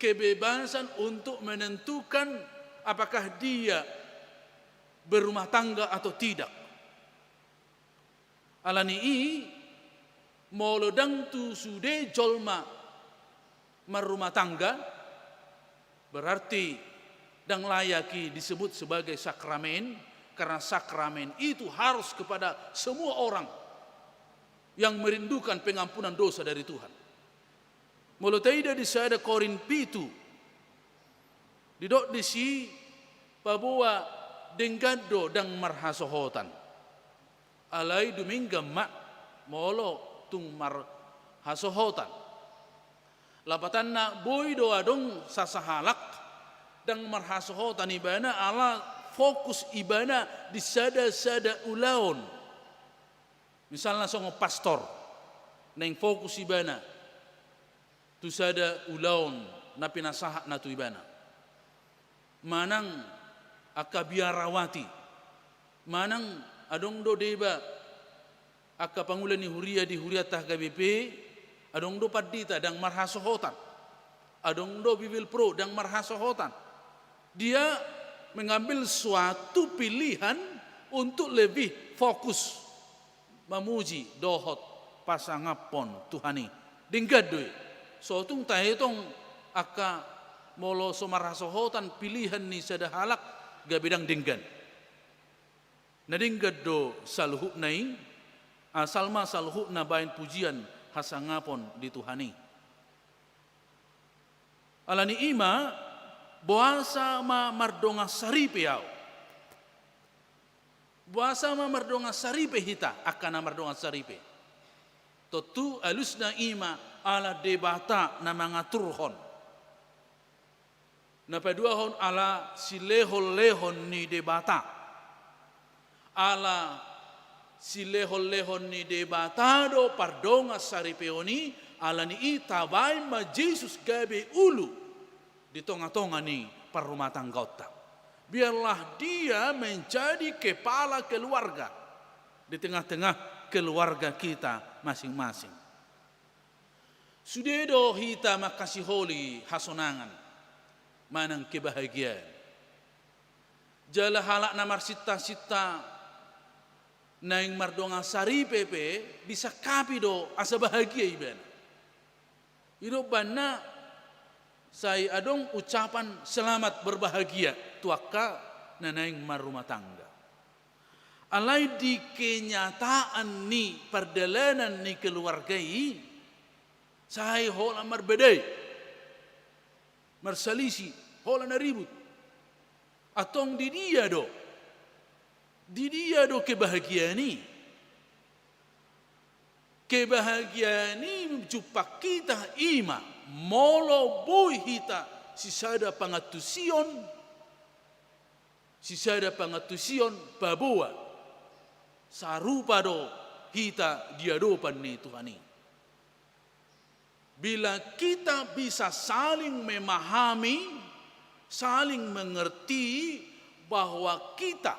Kebebasan untuk menentukan apakah dia berumah tangga atau tidak. Ala ni i, molo ndang tu sude jolma marrumatangga, berarti ndang layak i disebut sebagai sakramen, karena sakramen itu harus kepada semua orang yang merindukan pengampunan dosa dari Tuhan. Molo taida di sada Korint pitu, didok disi paboa denggan do ndang marhasohotan. Alai dumenggan ma molo tung marhasohotan. Lapatanna boi do adong sasahalak ndang marhasohotan ibana ala fokus ibana di sada-sada ulaon. Misalna songon pastor, naeng fokus ibana tu sada ulaon na pinasahatna tu ibana. Manang angka biarawati, manang adong do deba angka pangula ni huria di hurianta H K B P, adong do pandita ndang marhasohotan, adong do bibelvrouw ndang marhasohotan. Dia mengambil suatu pilihan untuk lebih fokus mamuji dohot pasangaphon Tuhan i. Denggan do i. So tung taetong angka molo so marhasohotan pilihan ni sada halak gabe ndang denggan. Na denggan do saluhutna i, asal ma saluhutna baen pujian hasangapon di Tuhan i. Ala ni i ma, Boasa ma mardongan saripe ahu? Boasa ma mardongan saripe hita, angka na mardongan saripe? Tontu alusna i ma ala Debata na mangaturhon. Na paduahon ala silehonlehon ni Debata. Ala silehonlehon ni Debata do pardongan saripeon i, ala ni i tabaen ma Jesus gabe ulu di tongatonga ni parrumatanggaonta. Biarlah dia menjadi kepala keluarga di tengah-tengah keluarga kita masing-masing. Sude do hita mangkasiholi hasonangan manang kebahagiaan. Jala halak na marsintasinta naeng mardongan saripe pe disangkapi do asa bahagia ibana. I do umbahen na sai adong ucapan selamat berbahagia tu angka na naeng marrumah tangga. Alai di kenyataan ni pardalanan ni keluarga i, sai holan marbadai, marsalisi, holan na ribut. Antong di dia do? Di dia do kebahagiaan i? Kebahagiaan i jumpang hita i ma molo boi hita sisada pangantusion, sisada pangantusion paboa sarupa do hita di adopan ni Tuhan i. Bila kita bisa saling memahami, saling mengerti bahwa kita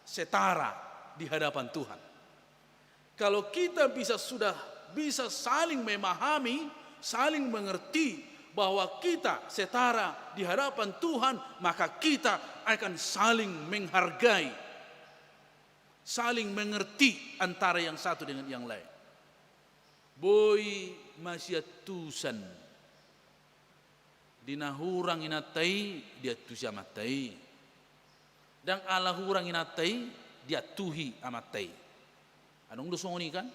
setara di hadapan Tuhan. Kalau kita bisa, sudah bisa saling memahami, saling mengerti bahwa kita setara di hadapan Tuhan, maka kita akan saling menghargai, saling mengerti antara yang satu dengan yang lain. Boi masiantusan. Di na hurang inanta i, diantusi amanta i. Ndang ala hurang inanta i, diantuhi amanta i. Adong do songon i kan?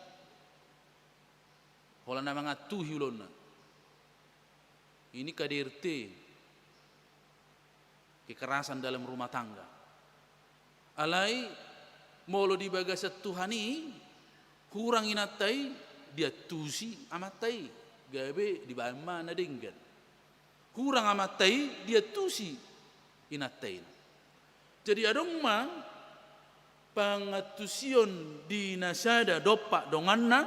Holan na mangantuhi ulaonna. Ini K D R T, kekerasan dalam rumah tangga. Alai molo di bagasan Tuhan i, hurang inanta i, diantusi amanta i, gabe dibaen ma na denggan. Hurang amanta i, diantusi inanta i. Jadi adong ma pangantusion di na sada dompak donganna,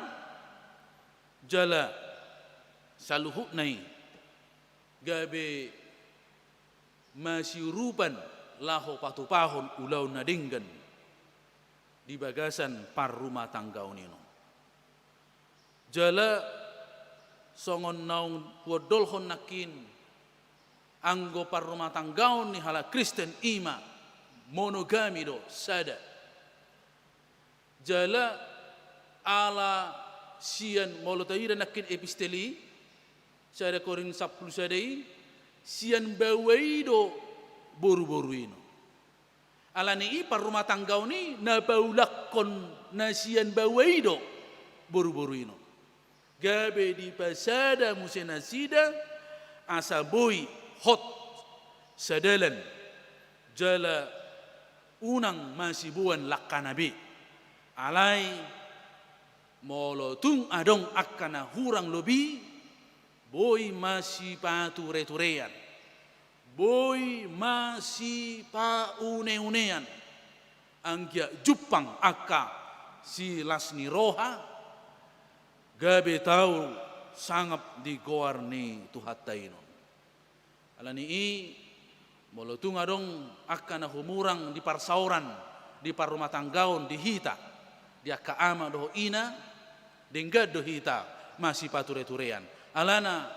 jala saluhutna i gabe masiurupan laho patupahon ulaon na denggan di bagasan parrumatanggaon i on. Jala songon naung huondolhon nangkin, anggo parrumatanggaon ni halak Kristen i ma monogami do, sada. Jala ala sian, molo taida nangkin epistel i, sada Korint sampulu sada i, sian baoa i do boruboru i on. Ala ni i parrumatanggaon i na paulakhon na sian baoa i do boruboru i on. Gabe dipasada muse nasida asa boi hot sadalan jala unang masiboan langkana be. Alai molo tung adong angka na hurang lobi, boi masipatureturean, boi masipauneaunean, anggiat jumpang angka silas ni roha, gabe tau sangap di goar ni Tuhanta i on. Ala ni i, molo tung adong angka na humurang di parsaoran, di parrumatanggaon di hita, di angka ama dohot ina, denggan do hita masipatureturean. Alana,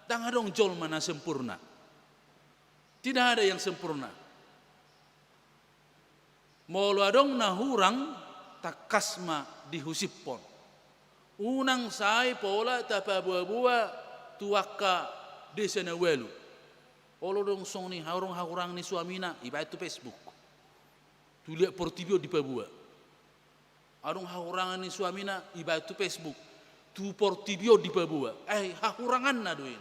ndang adong jolma na sempurna. Tidak ada yang sempurna. Molo adong na hurang, tangkas ma dihusiphon. Unang sai pola tapaboaboa tu angka desa na ualu. Olo adong songon i, adong hahurangan ni suamina, ibaen tu Facebook. Tu liat portibi on dipaboa. Adong hahurangan ni suamina, ibaen tu Facebook. Tu portibi on dipaboa. Ai hahuranganna do i.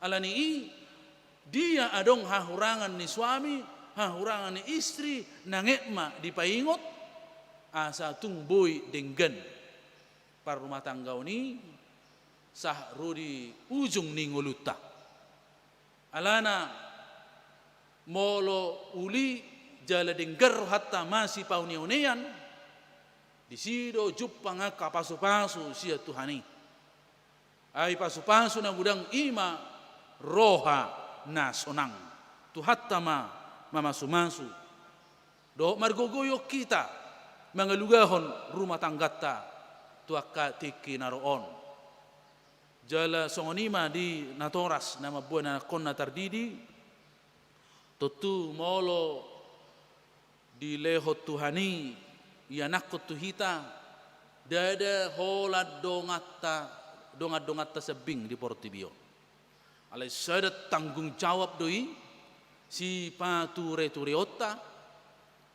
Ala ni i, Dia adong hahurangan ni suami, hahurangan ni istri, nanget ma dipaingot, asa tung boi denggan parrumatanggaon i sahat ro di ujung ni ngolunta. Alana molo uli jala denggan rohanta masipauneunean, disi do jumpang angka pasupasu sian Tuhan i. Ai pasupasu na godang i ma roha na sonang. Tuhanta ma mamasumasu dohot margogoihon hita mangalugahon rumah tangganta tu angka tingki na ro on. Jala songon i ma di natoras na mamboan anakkonna tardidi, tontu molo dilehon Tuhan i ianakhon tu hita, ndada holan donganta, dongan-donganta sambing di portibi on. Alai sada tanggung jawab do i, sipaturetureonta,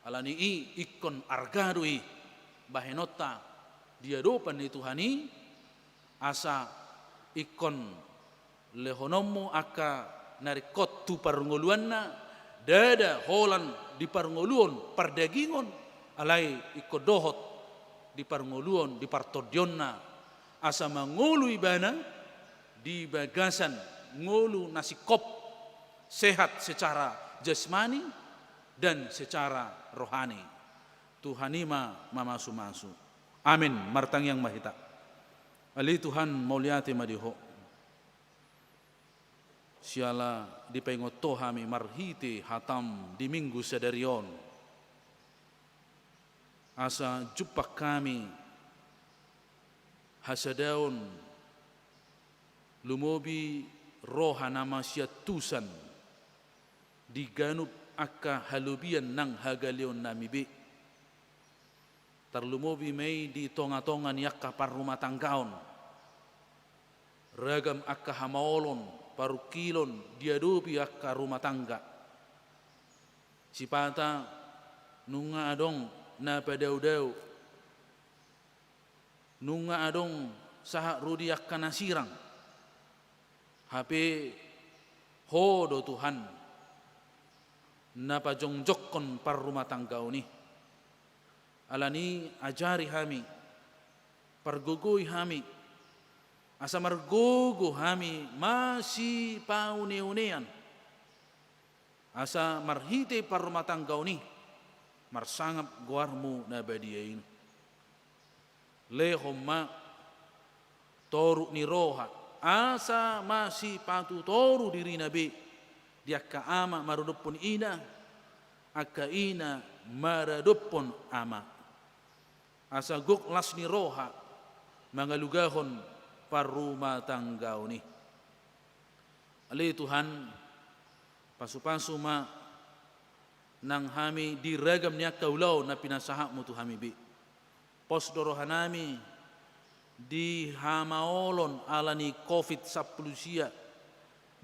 alani i ingkon arga do i bahenonta di adopan ni Tuhan i, asa ingkon lehononmu angka na ringkot tu parngoluanna, ndada holan di parngoluon pardagingon, alai ingkon dohot di parngoluon di partondionna, asa mangolu ibana di bagasan ngolu na singkop, sehat secara jasmani dan secara rohani. Tuhan i ma mamasumasu. Amin. Martangiang ma hita. Ale Tuhan, mauliate ma di Ho siala dipaingot Ho hami marhite hatam di Minggu sadari on, asa jumpang hami hasadaon, lumobi roha na masiantusan di ganup angka halobian nang hagaleonnami be. Tarlumobi ma i di tongatonga ni angka parrumatanggaon. Ragam angka hamaolon, parungkilon diadopi angka rumah tangga. Sipata nunga adong na padaodao, nunga adong sahat ro di angka na sirang. Hape Ho do Tuhan na pajongjongkon parrumatanggaon i. Alani i ajari hami, pargogoi hami, asa margogo hami masipauneonean, asa marhite parrumatanggaon i marsangap goarmu na badia i. Lehon ma toruk ni roha, asa masipatutoru dirina be di angka ama maradophon ina, angka ina maradophon ama, asa gok las ni roha mangalugahon parrumatanggaon i. Ale Tuhan, pasupasu ma nang hami di ragam ni angka ulaon na pinasahatmu tu hami be. Pos do rohanami di hamaolon ala ni covid sampulu sia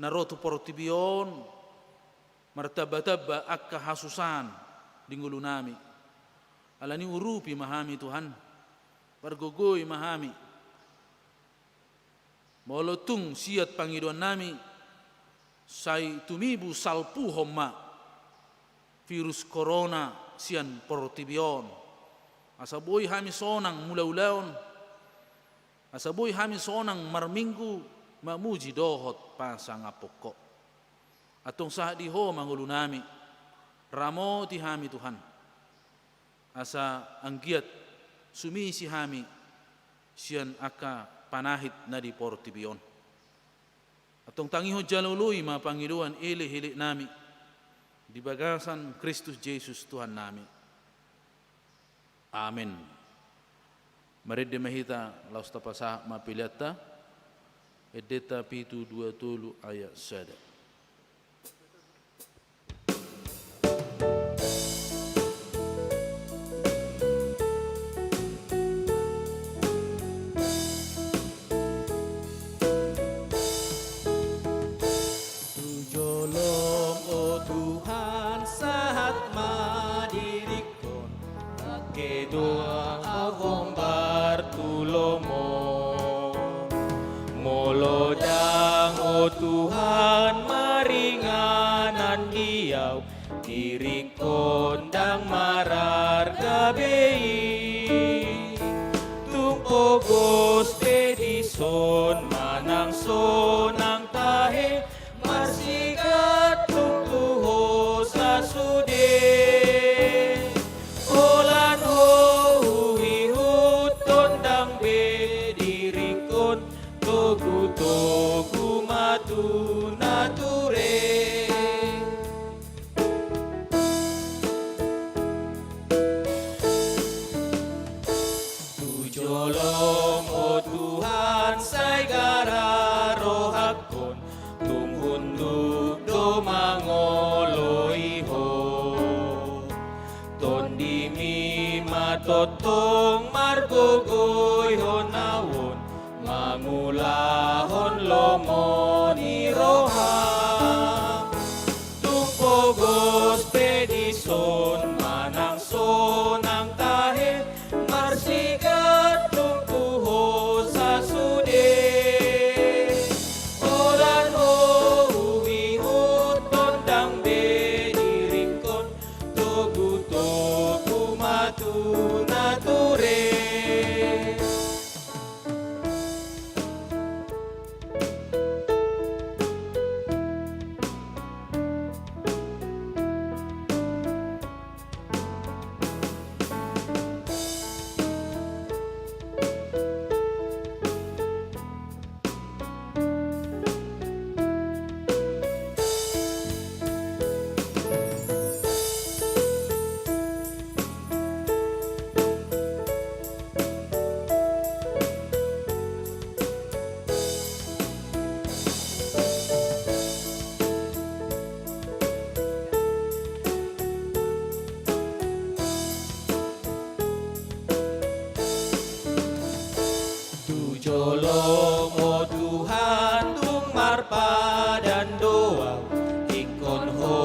na ro tu portibi on, martambatamba angka hasusaan di ngolunami. Alani i urupi ma hami Tuhan, pargogoi ma hami. Molo tung siat pangidoannami, sai tumibu salpuhon ma virus corona sian portibi on, asa boi hami sonang mangula ulaon, asa boi hami sonang marminggu mamuji dohot pasangaphon Ho. Antong sahat di Ho ma ngolunami, ramoti hami Tuhan, asa anggiat sumisi hami sian angka panahit na di portibi on. Antong tangihon jala oloi ma pangidoan elekeleknami di bagasan Kristus Jesus Tuhannami. Amen. Marende ma hita laos tapasahat ma peleanta. Endenta pitu dua tolu ayat sada. Tu jolom, o Tuhan, sahat ma diringkon, angke do au hombar tu lomo. Molo ndang, o Tuhan, Diringkon ndang mararga be i. Tung pogos pe dison manang sonang tahe, marsigantung tu ho sasude. Holan ho huihuthon ndang be diringkon, togutogu ma tu nature. Tu jolom, o Tuhan, sai gara rohangkon, tung hunduk do mangoloi ho. Tondimi ma tongtong margogoihon ahu on, mangulahon lomo ni roha. Tung pogos pe dison manang sonang tahe, marsigantung tu ho sasude. Holan ho huihuthon ndang be diringkon, togutogu ma tu nature. Tu jolom, o Tuhan, tung marpadan do ahu, ingkon ho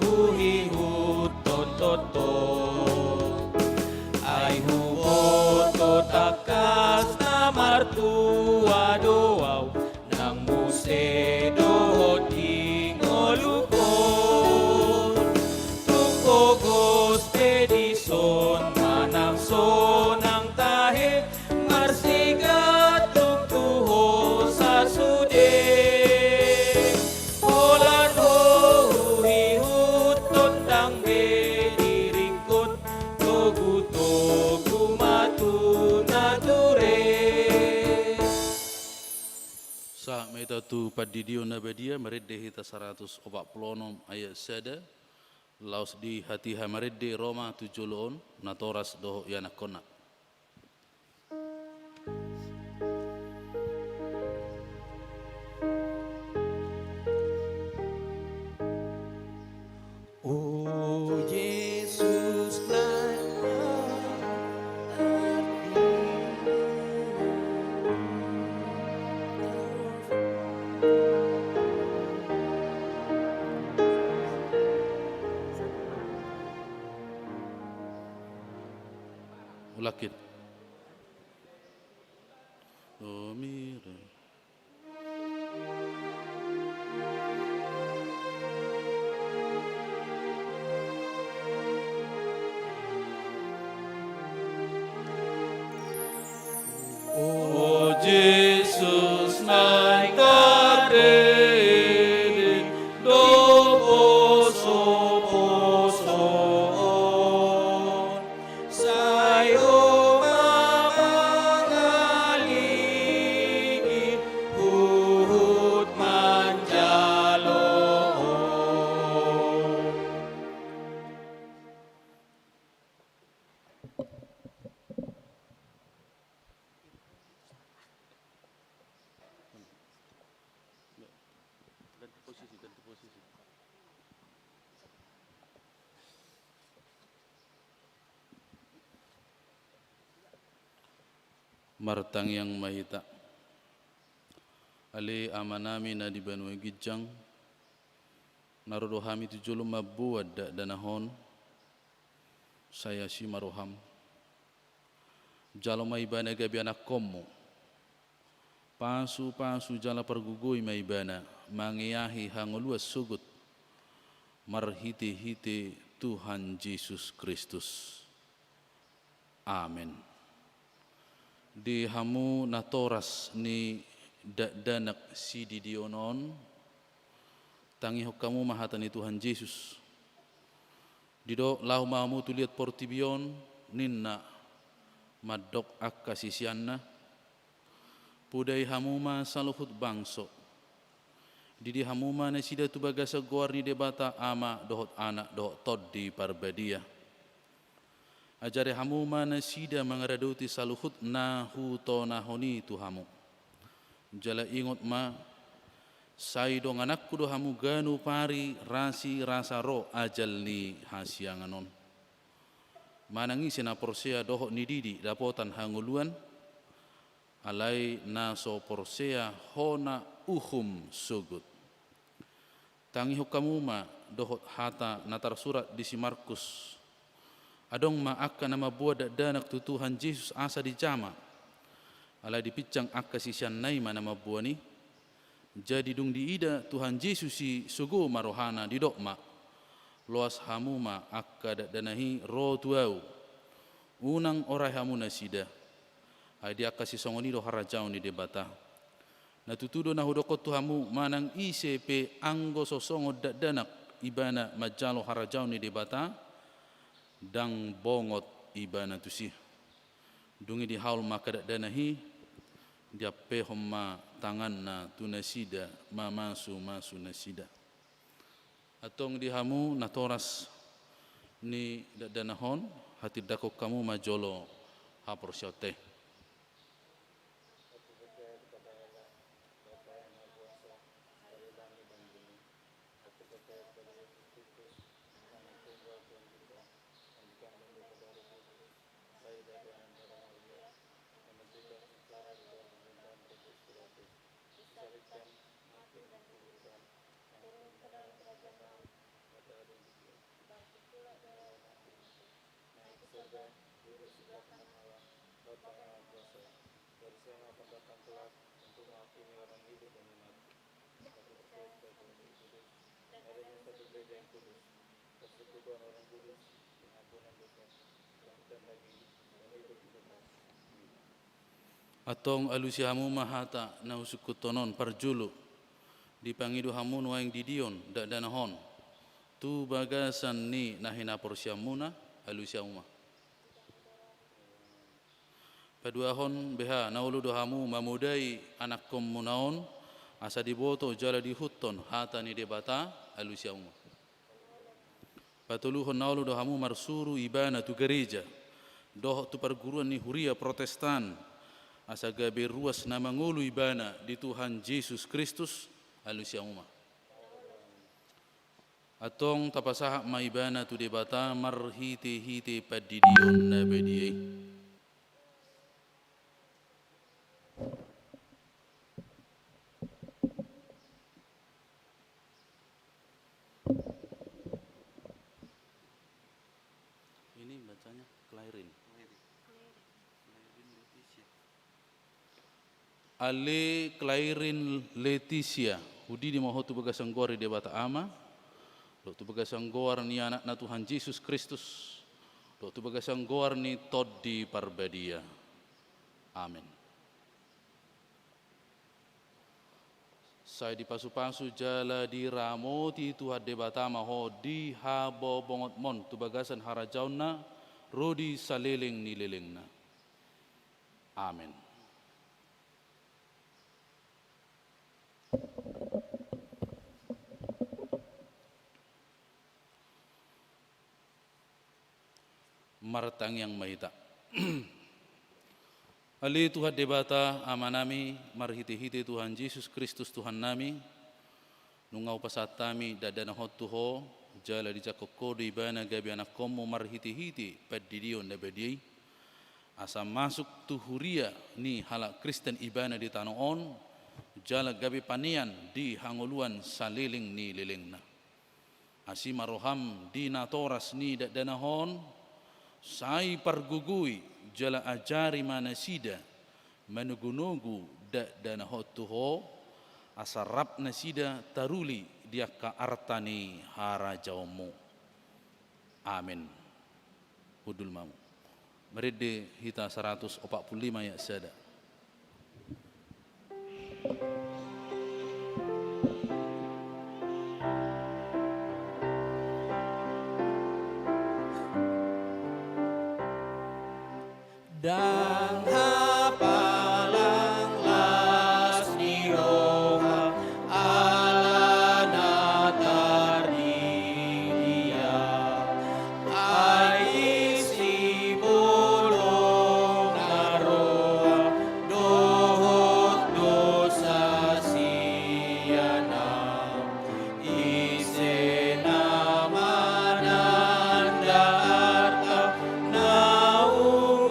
huihuthon tongtong. Ai huboto tangkas na martua do ahu, nang muse dohot di ngolungkon. Tung pogos pe dison manang sonang tahe, marsigantung tu ho sasude. Holan ho huihuthon ndang be diringkon, togutogu ma tu nature. Sahat ma hita tu pandidion na badia, marende hita saratus opat pulu onom ayat sada, laos di hatiha marende ro ma tu jolo on, natoras dohot ianakhonna. O Jesus, na Ulakin. Domire. O Jesus, naeng tareleng do posoposo on. Sai Ho ma mangalinggi huhut manjalo Ho. Ganti posisi, ganti posisi. Martangiang ma hita. Ale Amanami na di banua ginjang, na ro do hami tu jolom mamboan dakdanak on, sai asi ma roham. Jalo ma ibana gabe anakkonmu. Pasupasu jala pargogoi ma ibana mangeahi hangoluan sogot. Marhite-hite Tuhan Jesus Kristus. Amen. Di hamu natoras ni dakdanak sididion on, tangihon hamu ma hata ni Tuhan Jesus. Didok, laho ma hamu tu liat portibi on, ninna mandok angka siseanna, podai hamu ma saluhut bangso. Didi hamu ma nasida tu bagasan goar ni Debata Ama dohot Anak dohot Tondi Parbadia. Ajari hamu ma nasida mangaradoti saluhut na hutonahon i tu hamu. Jala ingot ma, sai dongananku do hamu ganup ari rasirasa ro ajal ni hasiangan on. Manang ise na porsea dohot nididi dapotan hangoluan, alai na so porsea hona uhum sogot. Tangihon hamu ma dohot hata na tarsurat di si Markus. Adong ma angka na mamboan dakdanak tu Tuhan Jesus asa dijama. Alai dipinsang angka siseanna i ma na mamboan i. Jadi dung diida Tuhan Jesus i sogo ma rohana, didok ma, loas hamu ma angka dakdanak i ro tu ahu. Unang orai hamu nasida. Ai di angka sisongon i do harajaon ni Debata. Na tutu do na hudokhon tu hamu, manang ise pe anggo so songon dakdanak ibana manjalo harajaon ni Debata, ndang bongot ibana tusi. Dung i dihaol ma angka dakdanak i, diampehon ma tanganna tu nasida, mamasumasu nasida. Antong di hamu natoras ni dakdanak on, hatindangkon hamu ma jolo haporseaonta i. Antong alusi hamu ma hata na husungkunhon on. Parjolo, dipangido hamu nuaeng didion dakdanak on tu bagasan ni na hinaporseaonmuna, alusi hamu ma. Paduahon, beha na olo do hamu mamodai anakkonmuna on asa diboto jala diihuthon hata ni Debata, alusi hamu ma. Patoluhon, na olo do hamu marsuru ibana tu gareja dohot tu parguruan ni huria Protestan asa gabe ruas na mangolu ibana di Tuhan Jesus Kristus, alusi hamu ma. Antong tapasahat ma ibana tu Debata marhitehite pandidion na badia i. Ini bacanya Clairin. Clairin Leticia. Ale Clairin Leticia, hudidi ma ho tu bagasan goar ni Debata Ama, dohot tu bagasan goar ni Anakna Tuhan Jesus Kristus, dohot tu bagasan goar ni Tondi Parbadia. Amen. Sai dipasupasu jala diramoti Tuhan Debata ma ho di habobongonmon tu bagasan harajaonna ro di saleleng ni lelengna. Amen. Martangiang ma hita. Ale Tuhan Debata, Amanami, marhitehite Tuhan Jesus Kristus Tuhannami, nunga hupasahat hami dakdanak on tu Ho, jala dijangkon Ho do ibana gabe anakkonmu marhitehite pandidion na badia i, asa masuk tu huria ni halak Kristen ibana di tano on, jala gabe panean di hangoluan saleleng ni lelengna. Asi ma roham di natoras ni dakdanak on, sai pargogoi jala ajari ma nasida manogunogu dakdanak on tu Ho, asa rap nasida taruli di angka arta ni harajaonmu. Amen. Hundul ma hamu. Marende hita saratus opat pulu lima ayat sada. Ndang hapalang las ni roha alana tardidia. Ai sibolong na roa dohot dosa sian au. Ise na mananda arta, naung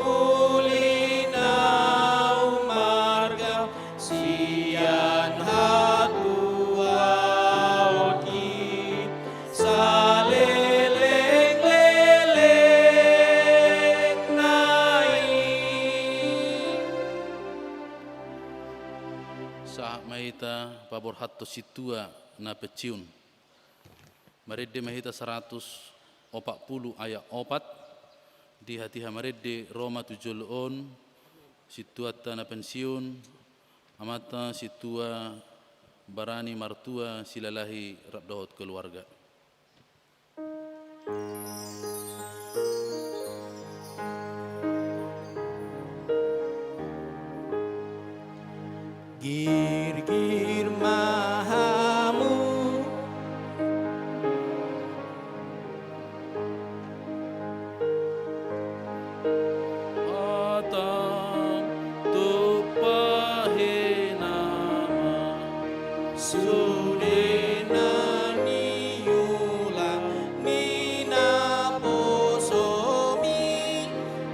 uli, naung marga, sian hatuaon i salelenglelengna i. Sahat ma hita paborhathon sintua na pensiun. Marende ma hita saratus opat pulu ayat opat. Di hatiha marende ro ma tu jolo on sintuanta na pensiun, amanta sintua Barani Martua Silalahi rap dohot keluarga. Girgir ma hamu. Atam tumpahi nama. Sude na niula ni naposomi,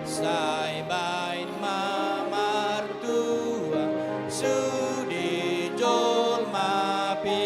sai baen ma martua sude jolma pe.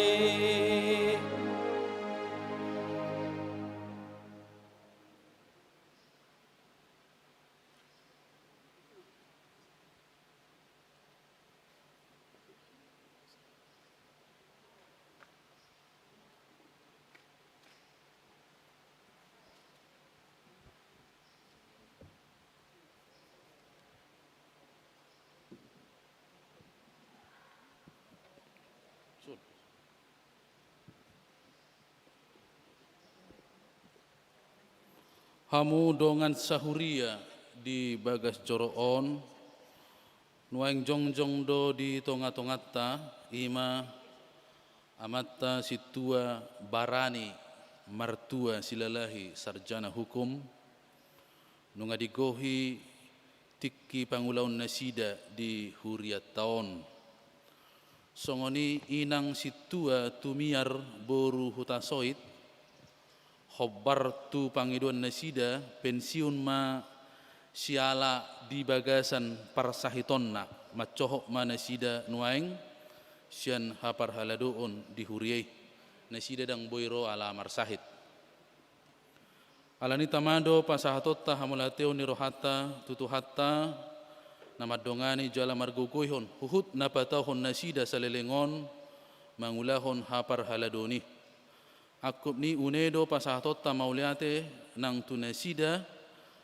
Hamu dongan sahuria di bagas joro on, nuaeng jongjong do di tongatonganta, i ma amanta sintua Barani Martua Silalahi, sarjana hukum, nunga digohi tingki pangulaon nasida di hurianta on. Songon i inang sintua Tumiar boru Hutasoit, hombar tu pangidoan nasida, pensiun ma siala di bagasan parsahitonna, mansohot ma nasida nuaeng sian haparhaladoon di huria i. Nasida ndang boi ro ala marsahit. Alani i tama do pasahatonta hamauliateon ni rohanta tu Tuhanta, na mandongani jala margogoihon huhut na patauhon nasida saleleng on mangulahon haparhaladoon i. Angkup ni i, une do pasahatonta mauliate nang tu nasida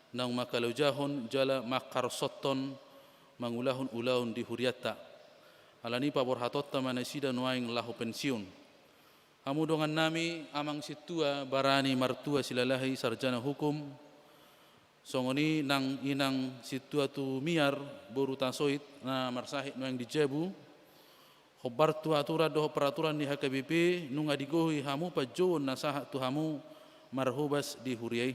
naung mangkalojahon jala mangkarsothon mangulahon ulaon di hurianta. Alani i paborhatonta ma nasida nuaeng laho pensiun. Hamu dongannami, amang sintua Barani Martua Silalahi, sarjana hukum, songon i nang inang sintua Tumiar boru Hutasoit na marsahit nuaeng di jabu, hombar tu aturan dohot peraturan ni H K B P, nunga digohi hamu panjouon na sahat tu hamu marhobas di huria i.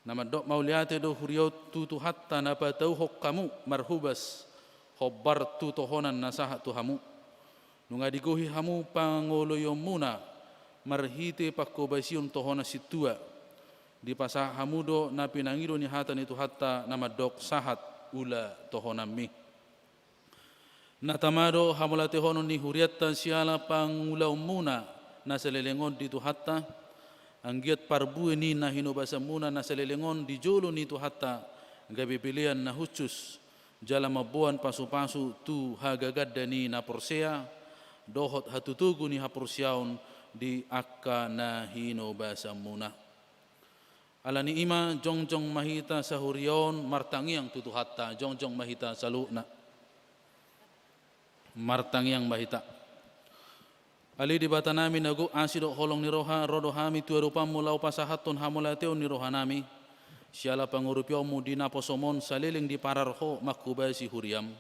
Na mandok mauliate do huria on tu Tuhanta na patauhon hamu marhobas hombar tu tohonan na sahat tu hamu. Nunga digohi hamu pangoloionmuna marhite panghobasion tohonan sintua. Dipasahat hamu do na pinangido ni hata ni Tuhanta na mandok sahat ula tohonanmi. Na tama do hamauliatehonon ni hurianta siala pangulaonmuna na saleleng on di Tuhanta, anggiat parbue ni na hinobasanmuna na saleleng on di jolo ni Tuhanta gabe pelean na hushus, jala mamboan pasupasu tu hagaganda ni na porsea, dohot hatotogu ni haporseaon di angka na hinobasanmuna. Alani i ma jongjong ma hita sahuria on martangiang tu Tuhanta, jongjong ma hita saluhutna. Martangiang ma hita. Ale Debatanami na gok asi dohot holong ni roha, ro do hami tu adopanMu laho pasahathon hamauliateon ni rohanami, siala pangurupion-Mu di naposoM on saleleng diparar Ho manghobasi huriaM.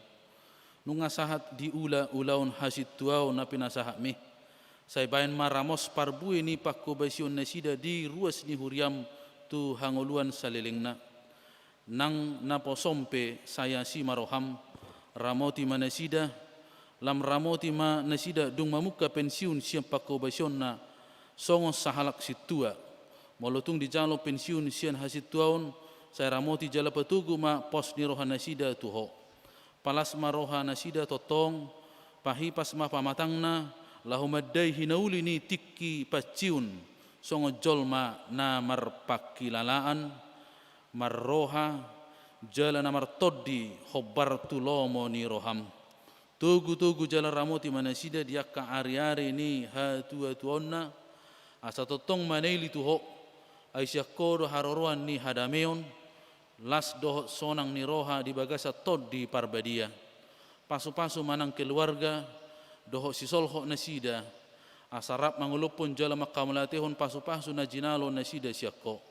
Nunga sahat diula ulaon hasintuaon na pinasahatMi. Sai bahen ma ramos parbue ni panghobasion nasida di ruas ni huriaM tu hangoluan salelengna. Nang naposoM pe sai asi ma rohaM, ramoti ma nasida, lam ramoti ma nasida dung mamungka pensiun sian panghobasionna songon sahalak sintua. Molo tung dijalo pensiun sian hasintuaon, sai ramoti jala patogu ma pos ni rohanasida tu Ho. Palas ma rohanasida tongtong, pahipas ma pamatangna, laho mandai hinauli ni tingki pansiun, songon jolma na marpangkilalaan, marroha, jala na martondi hombar tu lomo ni rohaM. Togu-togu jala ramoti ma nasida di angka ari-ari ni hatuatuaonna, asa tongtong manaili tu Ho, ai sian Ho do haroroan ni hadameon, las dohot sonang ni roha di bagasan Tondi Parbadia. Pasu-pasu ma nang keluarga dohot sisolhot nasida, asa rap mangolophon jala manghamauliatehon pasu-pasu na jinalo nasida sian Ho.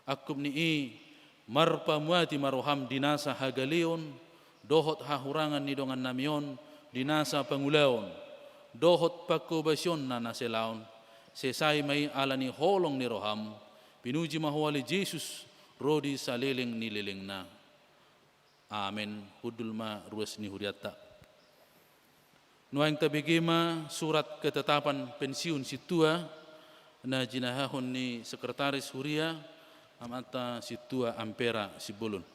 Angkup ni i, marpamuati ma rohaM di nasa hagaleon dohot hahurangan ni dongannami on, di nasa pangulaon dohot panghobasionna na selaon. Sesai ma i ala ni holong ni rohaM. Pinuji ma Ho ale Jesus, ro di saleleng ni lelengna. Amen. Hundul ma ruas ni hurianta. Nuaeng tabege ma surat ketetapan pensiun sintua na jinahahon ni sekretaris huria, amanta Sintua Ampera Simbolon.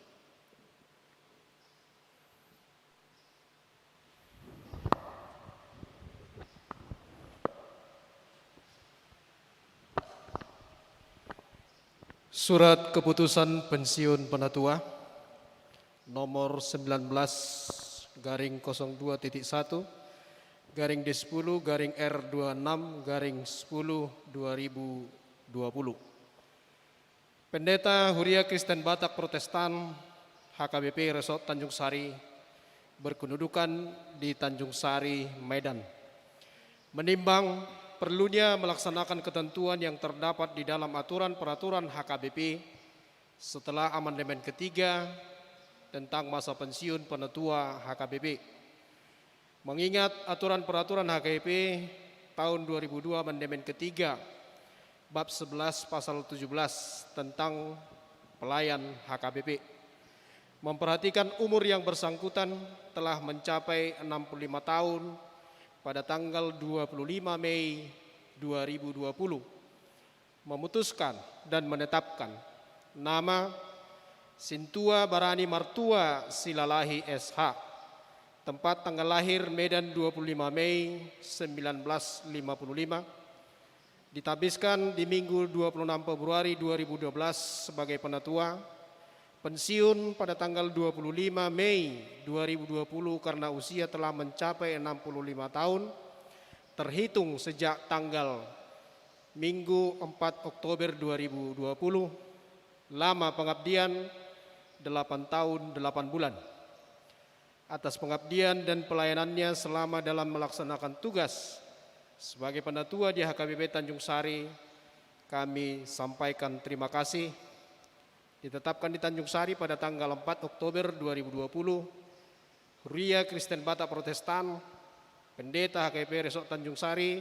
Surat keputusan pensiun penatua nomor sembilan belas garing kosong dua titik satu garing D sepuluh garing R dua enam garing sepuluh dua ribu dua puluh. Pendeta Huria Kristen Batak Protestan H K B P Resort Tanjung Sari berkedudukan di Tanjung Sari, Medan. Menimbang perlunya melaksanakan ketentuan yang terdapat di dalam aturan peraturan H K B P setelah amandemen ketiga tentang masa pensiun penatua H K B P. Mengingat aturan peraturan H K B P tahun dua ribu dua amandemen ketiga, bab sebelas pasal tujuh belas tentang pelayan H K B P. Memperhatikan umur yang bersangkutan telah mencapai enam puluh lima tahun pada tanggal dua puluh lima Mei dua ribu dua puluh, memutuskan dan menetapkan nama Sintua Barani Martua Silalahi S H, tempat tanggal lahir Medan dua puluh lima Mei sembilan belas lima puluh lima, ditabiskan di Minggu dua puluh enam Februari dua ribu dua belas sebagai penatua, pensiun pada tanggal dua puluh lima Mei dua ribu dua puluh karena usia telah mencapai enam puluh lima tahun, terhitung sejak tanggal Minggu empat Oktober dua ribu dua puluh, lama pengabdian delapan tahun delapan bulan. Atas pengabdian dan pelayanannya selama dalam melaksanakan tugas sebagai penatua di H K B P Tanjung Sari, kami sampaikan terima kasih. Ditetapkan di Tanjung Sari pada tanggal empat Oktober dua ribu dua puluh, Huria Kristen Batak Protestan, Pendeta H K B P Resort Tanjung Sari,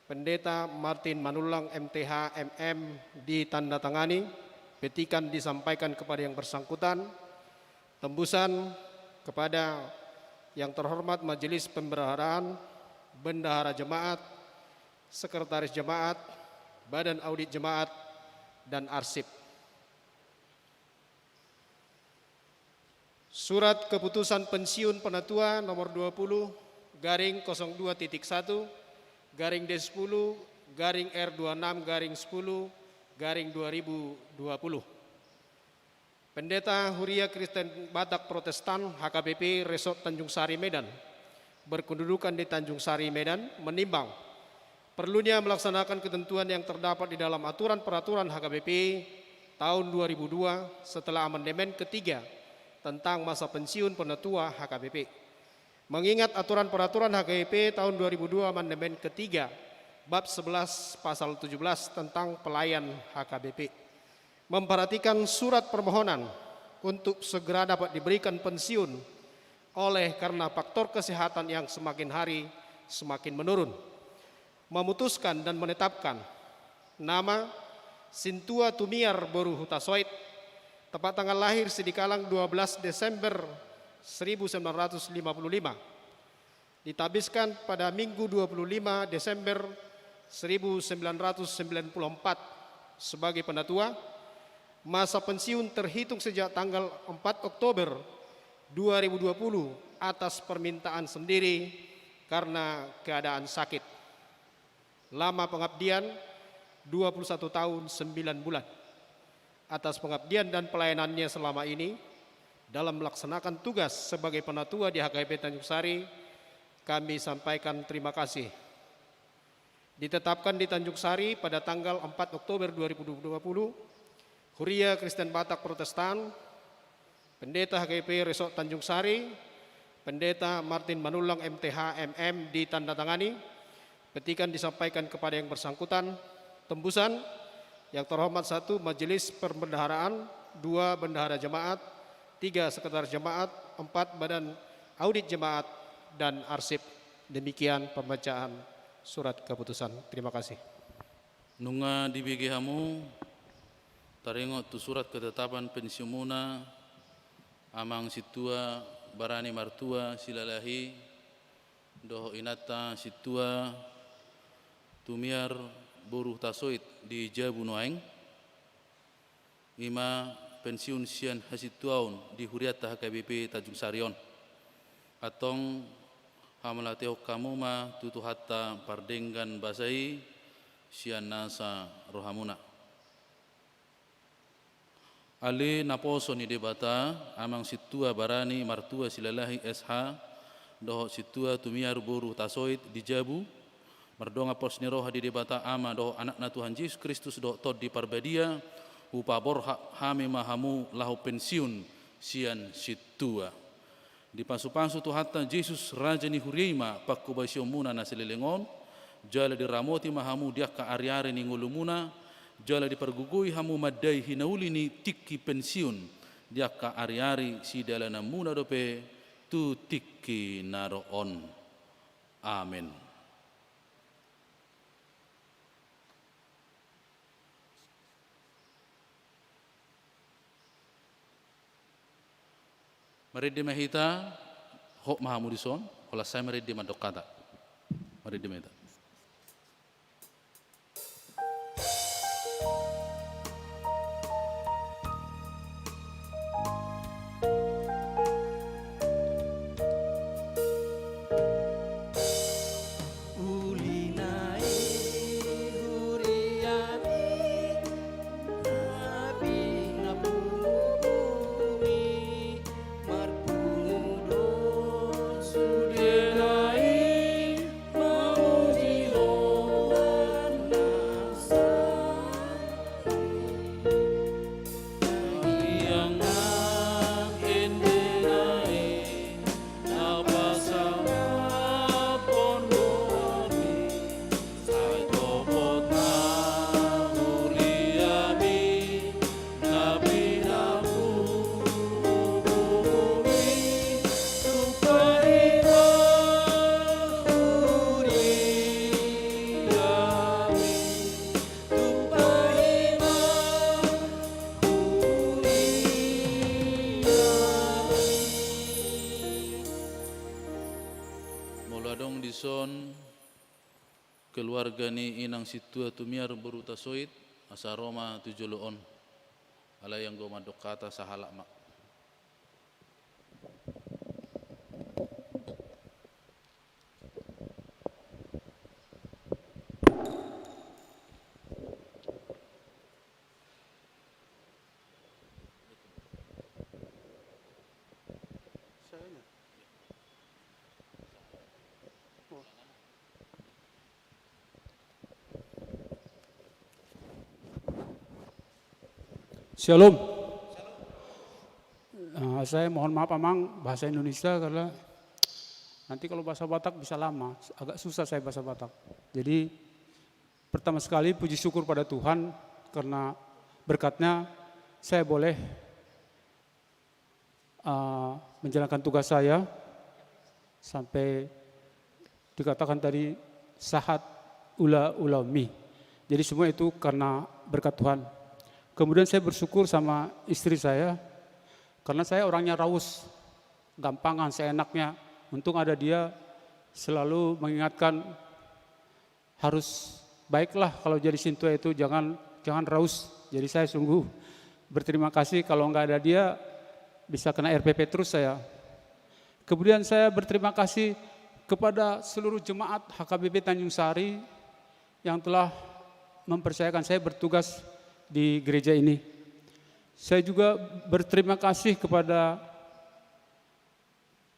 Pendeta Martin Manullang M T H M M, ditandatangani, petikan disampaikan kepada yang bersangkutan, tembusan kepada yang terhormat Majelis Pembendaharaan, Bendahara Jemaat, Sekretaris Jemaat, Badan Audit Jemaat, dan Arsip. Surat keputusan pensiun penatua nomor dua puluh garing kosong dua titik satu garing D sepuluh garing R dua enam garing sepuluh garing dua ribu dua puluh. Pendeta Huria Kristen Batak Protestan H K B P Resort Tanjung Sari, Medan, berkedudukan di Tanjung Sari, Medan, menimbang Perlunya melaksanakan ketentuan yang terdapat di dalam aturan peraturan H K B P tahun dua ribu dua setelah amandemen ketiga tentang masa pensiun penatua H K B P. Mengingat aturan peraturan H K B P tahun dua ribu dua amandemen ketiga, bab sebelas pasal tujuh belas tentang pelayan H K B P, memperhatikan surat permohonan untuk segera dapat diberikan pensiun oleh karena faktor kesehatan yang semakin hari semakin menurun. Memutuskan dan menetapkan nama Sintua Tumiar boru Hutasoit, tepat tanggal lahir Sidikalang dua belas Desember seribu sembilan ratus lima puluh lima, ditabiskan pada Minggu dua puluh lima Desember seribu sembilan ratus sembilan puluh empat sebagai penatua. Masa pensiun terhitung sejak tanggal empat Oktober dua ribu dua puluh atas permintaan sendiri karena keadaan sakit. Lama pengabdian, dua puluh satu tahun sembilan bulan. Atas pengabdian dan pelayanannya selama ini dalam melaksanakan tugas sebagai penatua di H K B P Tanjung Sari, kami sampaikan terima kasih. Ditetapkan di Tanjung Sari pada tanggal empat Oktober dua ribu dua puluh, Huria Kristen Batak Protestan, Pendeta H K B P Resort Tanjung Sari, Pendeta Martin Manullang M T H M M, ditandatangani. Petikan disampaikan kepada yang bersangkutan. Tembusan, yang terhormat satu, Majelis Perbendaharaan, dua, Bendahara Jemaat, tiga, Sekretaris Jemaat, empat, Badan Audit Jemaat, dan arsip. Demikian pembacaan surat keputusan. Terima kasih. Nunga dibege hamu taringot tu surat ketetapan pensiunmuna, Amang Sintua Barani Martua Silalahi, dohot Inanta Sintua Tumiar boru Hutasoit di jabu nuaeng. I ma pensiun sian hasintuaon di hurianta H K B P Tanjung Sari on. Antong hamauliatehon hamu ma tu Tuhanta pardenggan basa i sian nasa rohamuna. Ale naposo ni Debata, Amang Sintua Barani Martua Silalahi S H, dohot Sintua Tumiar boru Hutasoit di jabu, mardongan pos ni roha di Debata Ama dohot Anakna Tuhan Jesus Kristus dohot Tondi Parbadia, hupaborhat hami ma hamu laho pensiun sian sintua. Dipasupasu Tuhanta Jesus Raja ni huria i ma panghobasionmuna na saleleng on, jala diramoti ma hamu di angka ariari ni ngolumuna, jala dipargogoi hamu mandai hinauli ni tingki pensiun di angka ariari sidalananmuna dope tu tingki na ro on. Amen. Marende ma hita, hot ma hamu dison, holan sai marende mandok hata. Marende ma hita. Molo adong dison keluarga ni Inang Sintua Tumiar boru Hutasoit, asa ro ma tu jolo on. Alai anggo mandok hata sahalak ma. Shalom. Nah, saya mohon maaf, Amang, bahasa Indonesia, karena nanti kalau bahasa Batak bisa lama, agak susah saya bahasa Batak. Jadi, pertama sekali, puji syukur pada Tuhan, karena berkatnya saya boleh, eh, menjalankan tugas saya sampai dikatakan tadi, sahat ulaon-ulaonmi. Jadi, semua itu karena berkat Tuhan. Kemudian, saya bersyukur sama istri saya, karena saya orangnya raus, gampangan, seenaknya. Untung ada dia selalu mengingatkan, harus baiklah kalau jadi sintua itu, jangan, jangan raus. Jadi, saya sungguh berterima kasih, kalau nggak ada dia, bisa kena R P P terus saya. Kemudian, saya berterima kasih kepada seluruh jemaat H K B P Tanjung Sari yang telah mempercayakan saya bertugas di gereja ini. Saya juga berterima kasih kepada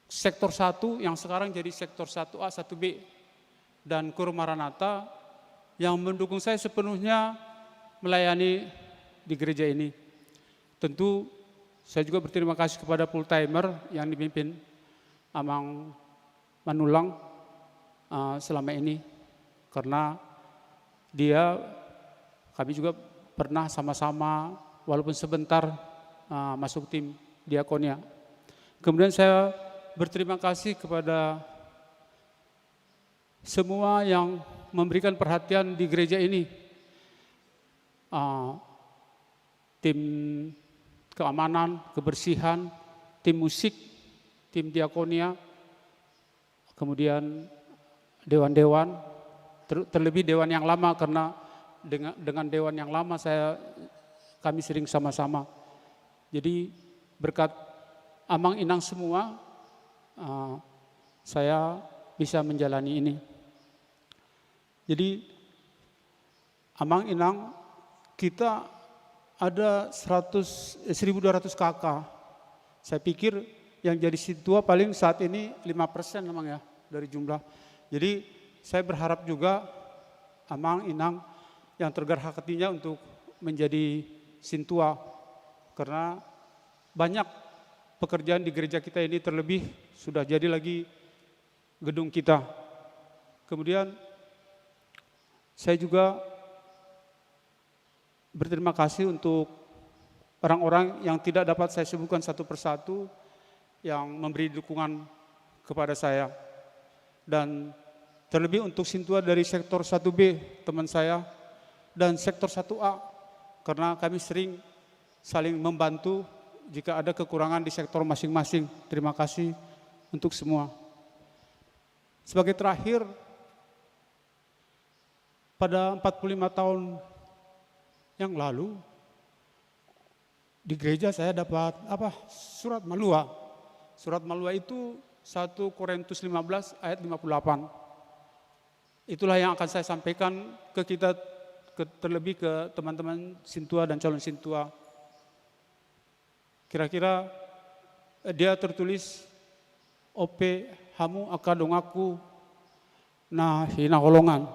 sektor satu yang sekarang jadi sektor satu A, satu B, dan Kur Maranatha yang mendukung saya sepenuhnya melayani di gereja ini. Tentu, saya juga berterima kasih kepada full timer yang dipimpin Amang Manulang, eh, selama ini, karena dia, kami juga pernah sama-sama, walaupun sebentar, eh, masuk tim diakonia. Kemudian, saya berterima kasih kepada semua yang memberikan perhatian di gereja ini. Eh, tim keamanan, kebersihan, tim musik, tim diakonia, kemudian dewan-dewan, ter-, terlebih dewan yang lama, karena dengan, dengan dewan yang lama saya, kami sering sama-sama. Jadi, berkat Amang Inang semua, eh, saya bisa menjalani ini. Jadi, Amang Inang, kita ada seratus, eh, seribu dua ratus K K. Saya pikir yang jadi sintua paling saat ini lima persen, Amang, ya, dari jumlah. Jadi, saya berharap juga Amang Inang yang tergerak hatinya untuk menjadi sintua, karena banyak pekerjaan di gereja kita ini, terlebih sudah jadi lagi gedung kita. Kemudian, saya juga berterima kasih untuk orang-orang yang tidak dapat saya sebutkan satu persatu yang memberi dukungan kepada saya. Dan terlebih untuk sintua dari sektor satu B, teman saya, dan sektor satu A, karena kami sering saling membantu jika ada kekurangan di sektor masing-masing. Terima kasih untuk semua. Sebagai terakhir, pada empat puluh lima tahun yang lalu, di gereja saya dapat apa? Surat malua. Surat malua itu satu Korintus lima belas ayat lima puluh delapan. Itulah yang akan saya sampaikan ke kita, ke, terlebih ke teman-teman sintua dan calon sintua. Kira-kira, eh, dia tertulis, "Onpe hamu angka donganku na hinaholongan.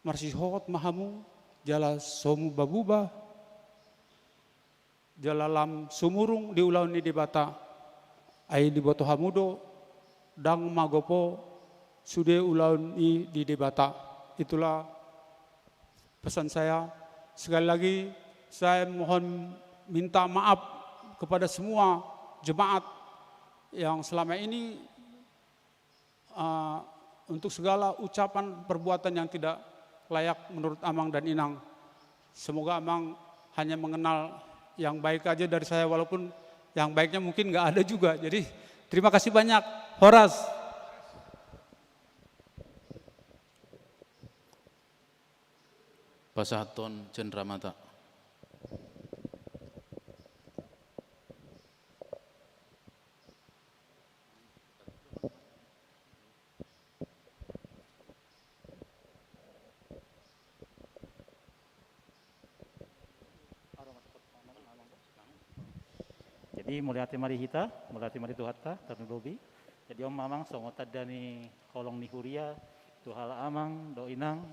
Marsihohot ma hamu, jala so muba-buba, jala lam sumurung di ulaon ni Debata. Ai diboto hamu do, ndang magopo sude ulaon i di Debata." Itulah pesan saya. Sekali lagi, saya mohon minta maaf kepada semua jemaat yang selama ini, eh, untuk segala ucapan perbuatan yang tidak layak menurut Amang dan Inang. Semoga Amang hanya mengenal yang baik aja dari saya, walaupun yang baiknya mungkin nggak ada juga. Jadi, terima kasih banyak. Horas. Pasahathon cenderamata. Jadi, mauliate ma di hita, mauliate ma di Tuhanta tarlumobi. Jadi, on ma, Amang, songon tanda ni holong ni huria tu halak Amang dohot Inang.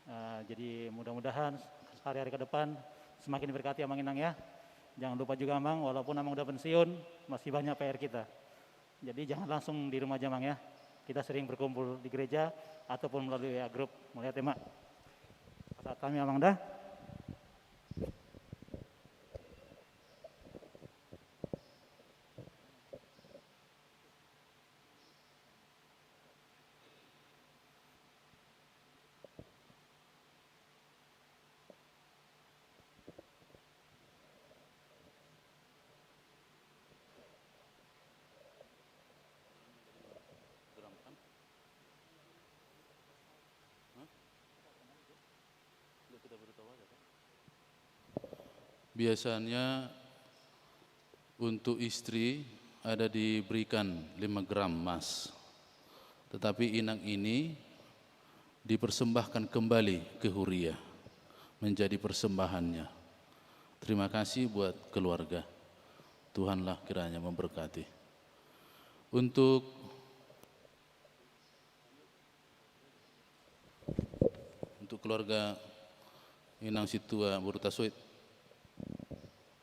Eh, jadi, mudah-mudahan hari-hari ke depan Semakin diberkati Amang Inang ya. Jangan lupa juga Amang, walaupun Amang udah pensiun, masih banyak P R kita. Jadi jangan langsung di rumah aja Amang ya. Kita sering berkumpul di gereja ataupun melalui W A group. Mauliate ma. Pasahat hami Amang da. Biasanya untuk istri ada diberikan lima gram emas. Tetapi inang ini dipersembahkan kembali ke huria, menjadi persembahannya. Terima kasih buat keluarga. Tuhanlah kiranya memberkati. Untuk Untuk keluarga Inang Sintua Boru Tasoit.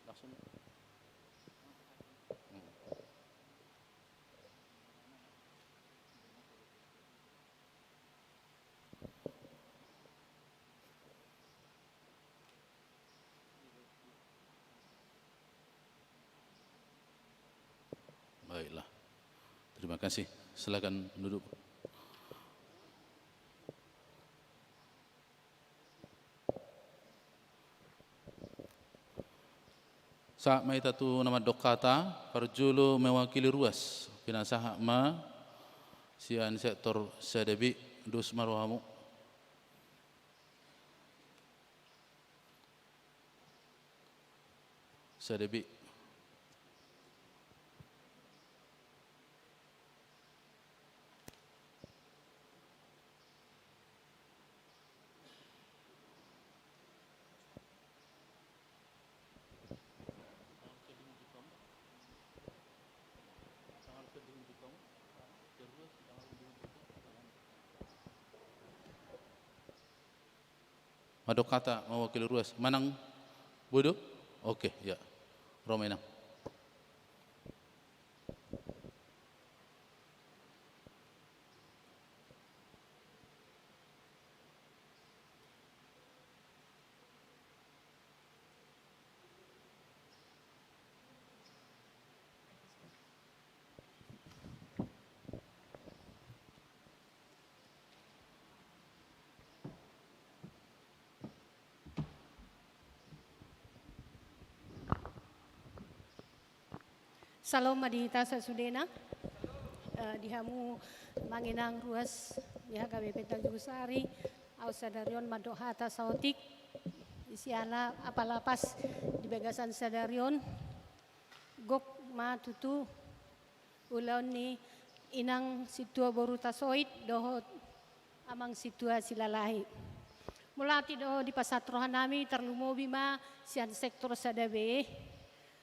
Langsung. Baiklah. Terima kasih. Silakan duduk. Sahat ma hita tu na mandok hata, parjolo mewakili ruas, pinasahat ma sian sektor Sada B, dos ma rohamu. Sada B. Mandok hata mewakili ruas, manang boi do? Oke, ya. Ro ma Inang. Salom ma di hita sasudena. Eh, di hamu amang inang ruas di H K B P Tanjung Sari, ahu sadari on mandok hata saotik, siala apala pas di bagasan sadari on, gok ma tutu ulaon ni Inang Sintua Boru Tasoit dohot Amang Sintua Silalahi. Mauliate do dipasahat rohanami, tarlumobi ma sian sektor Sada B.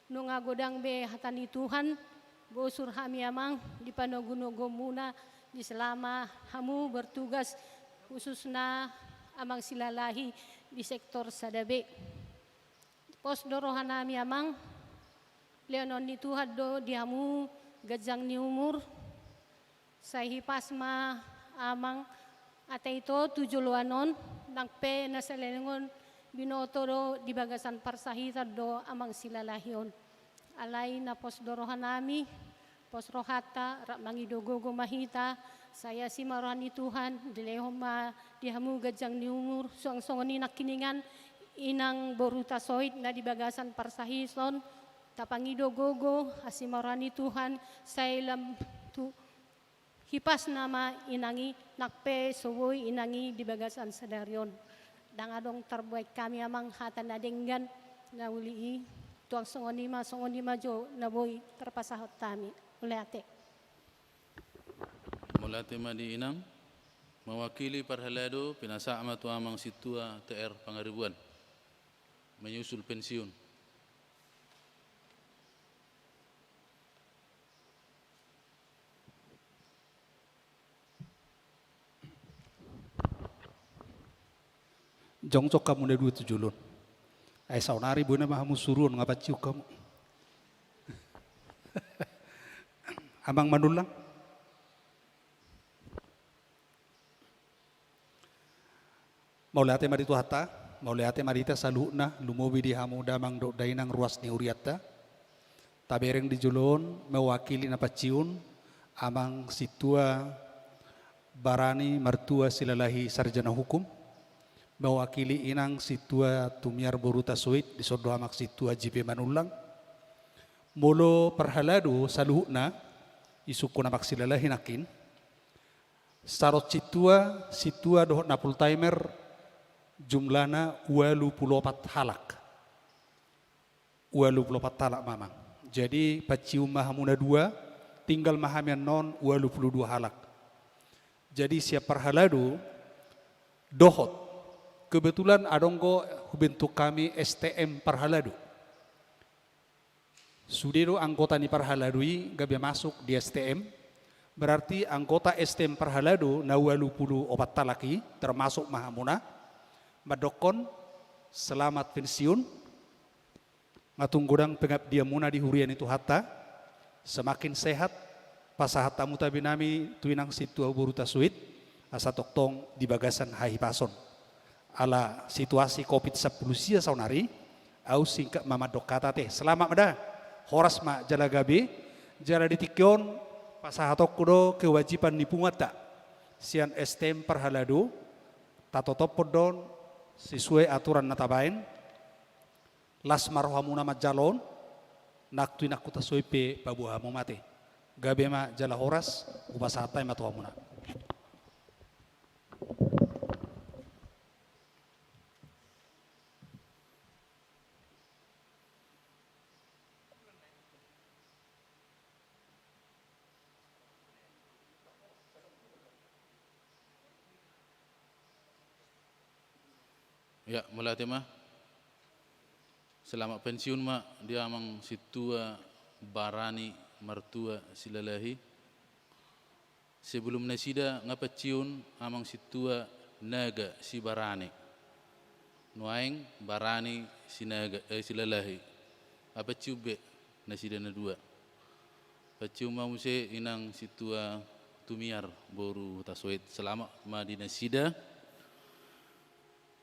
Nunga godang be hata ni Tuhan, bosur hami amang di panogunoguonmuna di selama hamu bertugas, khususna Amang Silalahi di sektor Sada B. Pos do rohanami amang, lehonon ni Tuhan do di hamu ganjang ni umur. Sai hipas ma amang ate ito tu joloan on, nang pe na saleleng on binoto do di bagasan parsahiton do Amang Silalahi on. Alai na pos do rohanami, pos rohanta, rap mangido gogo ma hita, sai asi ma roha ni Tuhan, dilehon ma di hamu ganjang ni umur, suang songon i nangkiningan Inang Boru Tasoit na di bagasan parsahiton, tapangido gogo, asi ma roha ni Tuhan, sai lam tu hipasna ma inang i, nang pe so boi inang i di bagasan sadari on. Ndang adong tarbuat hami amang hata na denggan na uli i, suang songon i ma, songon i ma jo na boi tarpasahat hami. Mauliate. Mauliate ma di inang, mewakili parhalado, pinasahat ma tu Amang Sintua T R Pangaribuan, menyusul pensiun. Jongjong hamu na dua tu jolo on. Ai saonari bona ma hamu suruon nga panciun hamu. Amang Manullang. Mauliate ma di Tuhanta, mauliate ma di hita saluhutna, lumobi di hamu damang dohot dainang ruas ni hurianta. Tabereng di jolo on mewakili na panciun, Amang Sintua Barani Martua Silalahi, sarjana hukum, mewakili Inang Sintua Tumiar boru Tasoit, dison do Amang Sintua J P Manullang. Molo parhalado saluhutna, isungkun Amang Silalahi nangkin, saron sintua, sintua dohot na full timer jumlahna ualu pulu opat halak. Ualu pulu opat halak ma, Amang. Jadi pancium ma hamuna dua, tinggal ma hami annon ualu pulu dua halak. Jadi sian parhalado dohot, kebetulan adong do hubentuk hami S T M parhalado. Sude do anggota ni parhalado i gabe masuk di S T M. Berarti anggota S T M parhalado na ualu pulu opat halak i, termasuk ma hamuna, mandokkon selamat pensiun. Nga tung godang pengabdianmuna di huria ni Tuhanta, semakin sehat, pasahat hamu tabe nami tu Inang Sintua boru Tasoit, asa tongtong di bagasan hahipason. Ala situasi covid sampulu sia saonari, au singkat ma mandok hata ate. Selamat ma da, horas ma jala gabe, jala di tingki on pasahatonku do kewajiban ni punguanta sian S T M parhalado, tatotophon do on sesuai aturan na tabaen. Las ma rohamuna manjalo on, nang tu Inang Tasoit pe paboa hamu ma ate. Gabe ma jala horas, hupasahat hami ma tu hamuna. Ya, mauliate ma. Selamat pensiun ma di Amang Sintua Barani Martua Silalahi. Sebelum nasida nga panciun Amang Sintua Naga Sibarani. Nuaeng Barani Sinaga, eh, Silalahi. Nga panciun be nasida na dua. Pancium ma muse Inang Sintua Tumiar boru Tasoit. Selamat ma di nasida.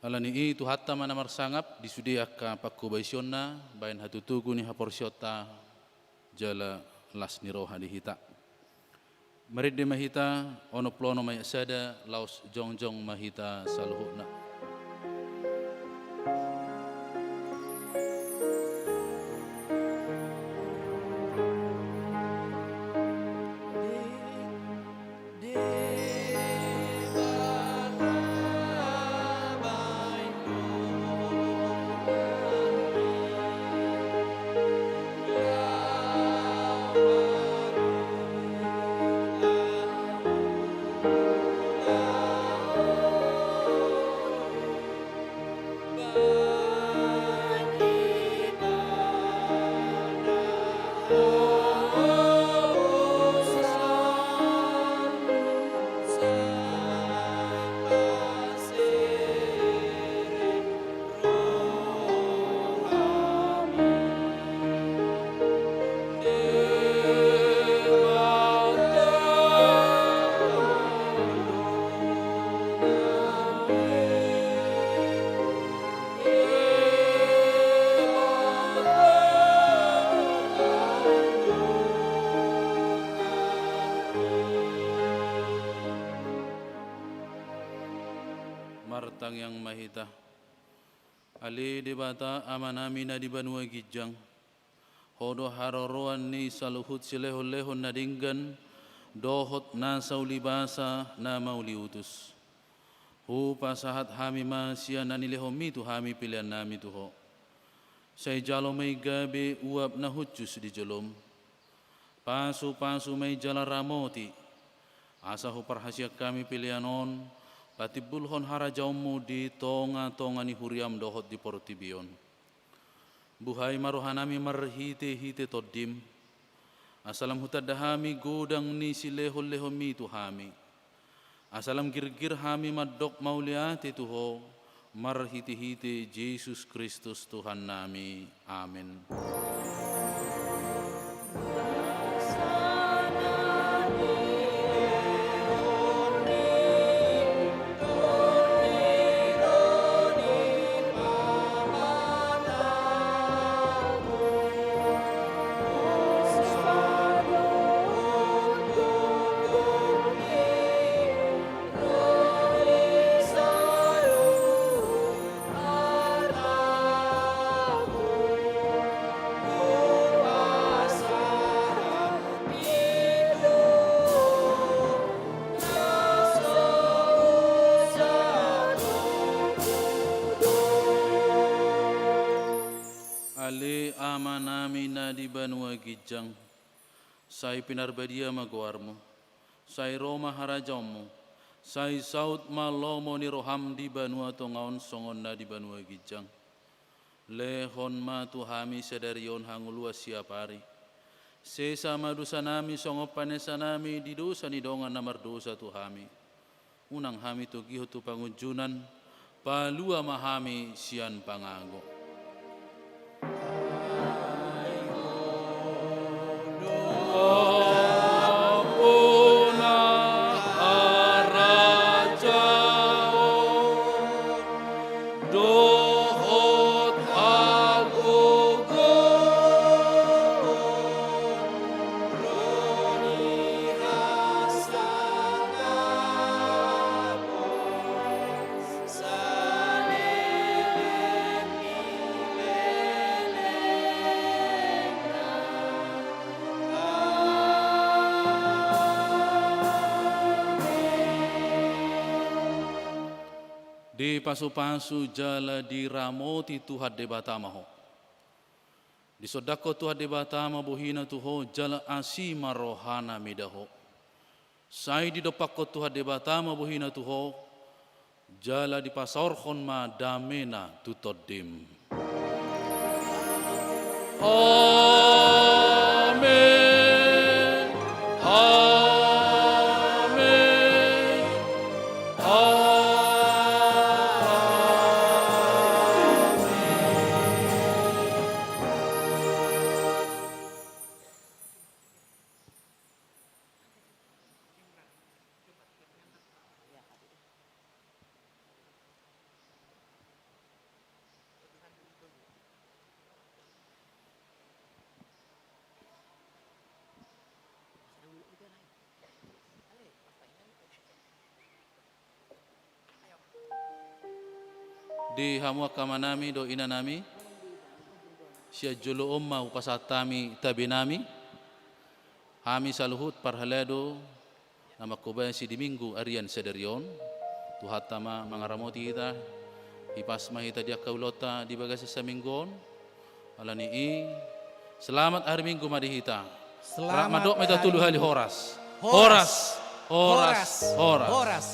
Ala ni i Tuhanta ma na marsangap di sude angka panghobaisionna, baen hatutugu ni haporseaonta jala las ni roha di hita. Marende ma hita, onom pulu onom ayat sada, laos jongjong ma hita saluhutna. Martangiang ma hita. Ale Debata Amanami na di banua ginjang, Ho do haroroan ni saluhut silehonlehon na denggan dohot nasa ulibasa na mauliutus. Hupasahat hami ma sian na nilehonMi tu hami peleannami tu Ho. Sai jalo ma i gabe uap na hushus di joloM. Pasupasu ma i jala ramoti, asa huparhasian hami pelean on patimbulhon harajaonMu di tongatonga ni huriaM dohot di portibi on. Buhai ma rohanami marhitehite TondiM, asa lam hutanda hami godang ni silehonlehonMi tu hami. Asa lam girgir hami mandok mauliate tu Ho, Marhitehite Jesus Kristus Tuhannami. Amen. Ale Amanami na di banua ginjang, sai pinarbadia ma goarmu, sai ro ma harajaonmu, sai saut ma lomo ni roham di banua tonga on songon na di banua ginjang. Lehon ma tu hami sadari on hangoluan siapari. Sesa ma dosanami songon panesanami di dosa ni dongan na mardosa tu hami. Unang hami togihon tu pangunjunan, palua ma hami sian pangago. Dohot hagogoon, ro ni hasangapon, saleleng ni lelengna. Amen. Dipasupasu jala diramoti Tuhan Debata ma ho. Disondangkon Tuhan Debata ma bohina tu ho jala asi ma rohana mida ho. Sai didompakkon Tuhan Debata ma bohina tu ho, jala dipasaorhon ma damena tu tondim. Amen. Amen. Amen. Di hamu angka amanami dohot inanami, sian jolo on ma hupasahat hami tabenami. Hami saluhut parhalado na mangkobasi di Minggu arian sadari on. Tuhanta ma mangaramoti hita, hipas ma hita di angka ulaonta di bagasan saminggu on. Alani i, selamat hari Minggu ma di hita. Selamat. Rap mandok ma hita tolu hali horas. Horas. Horas. Horas. Horas. Horas.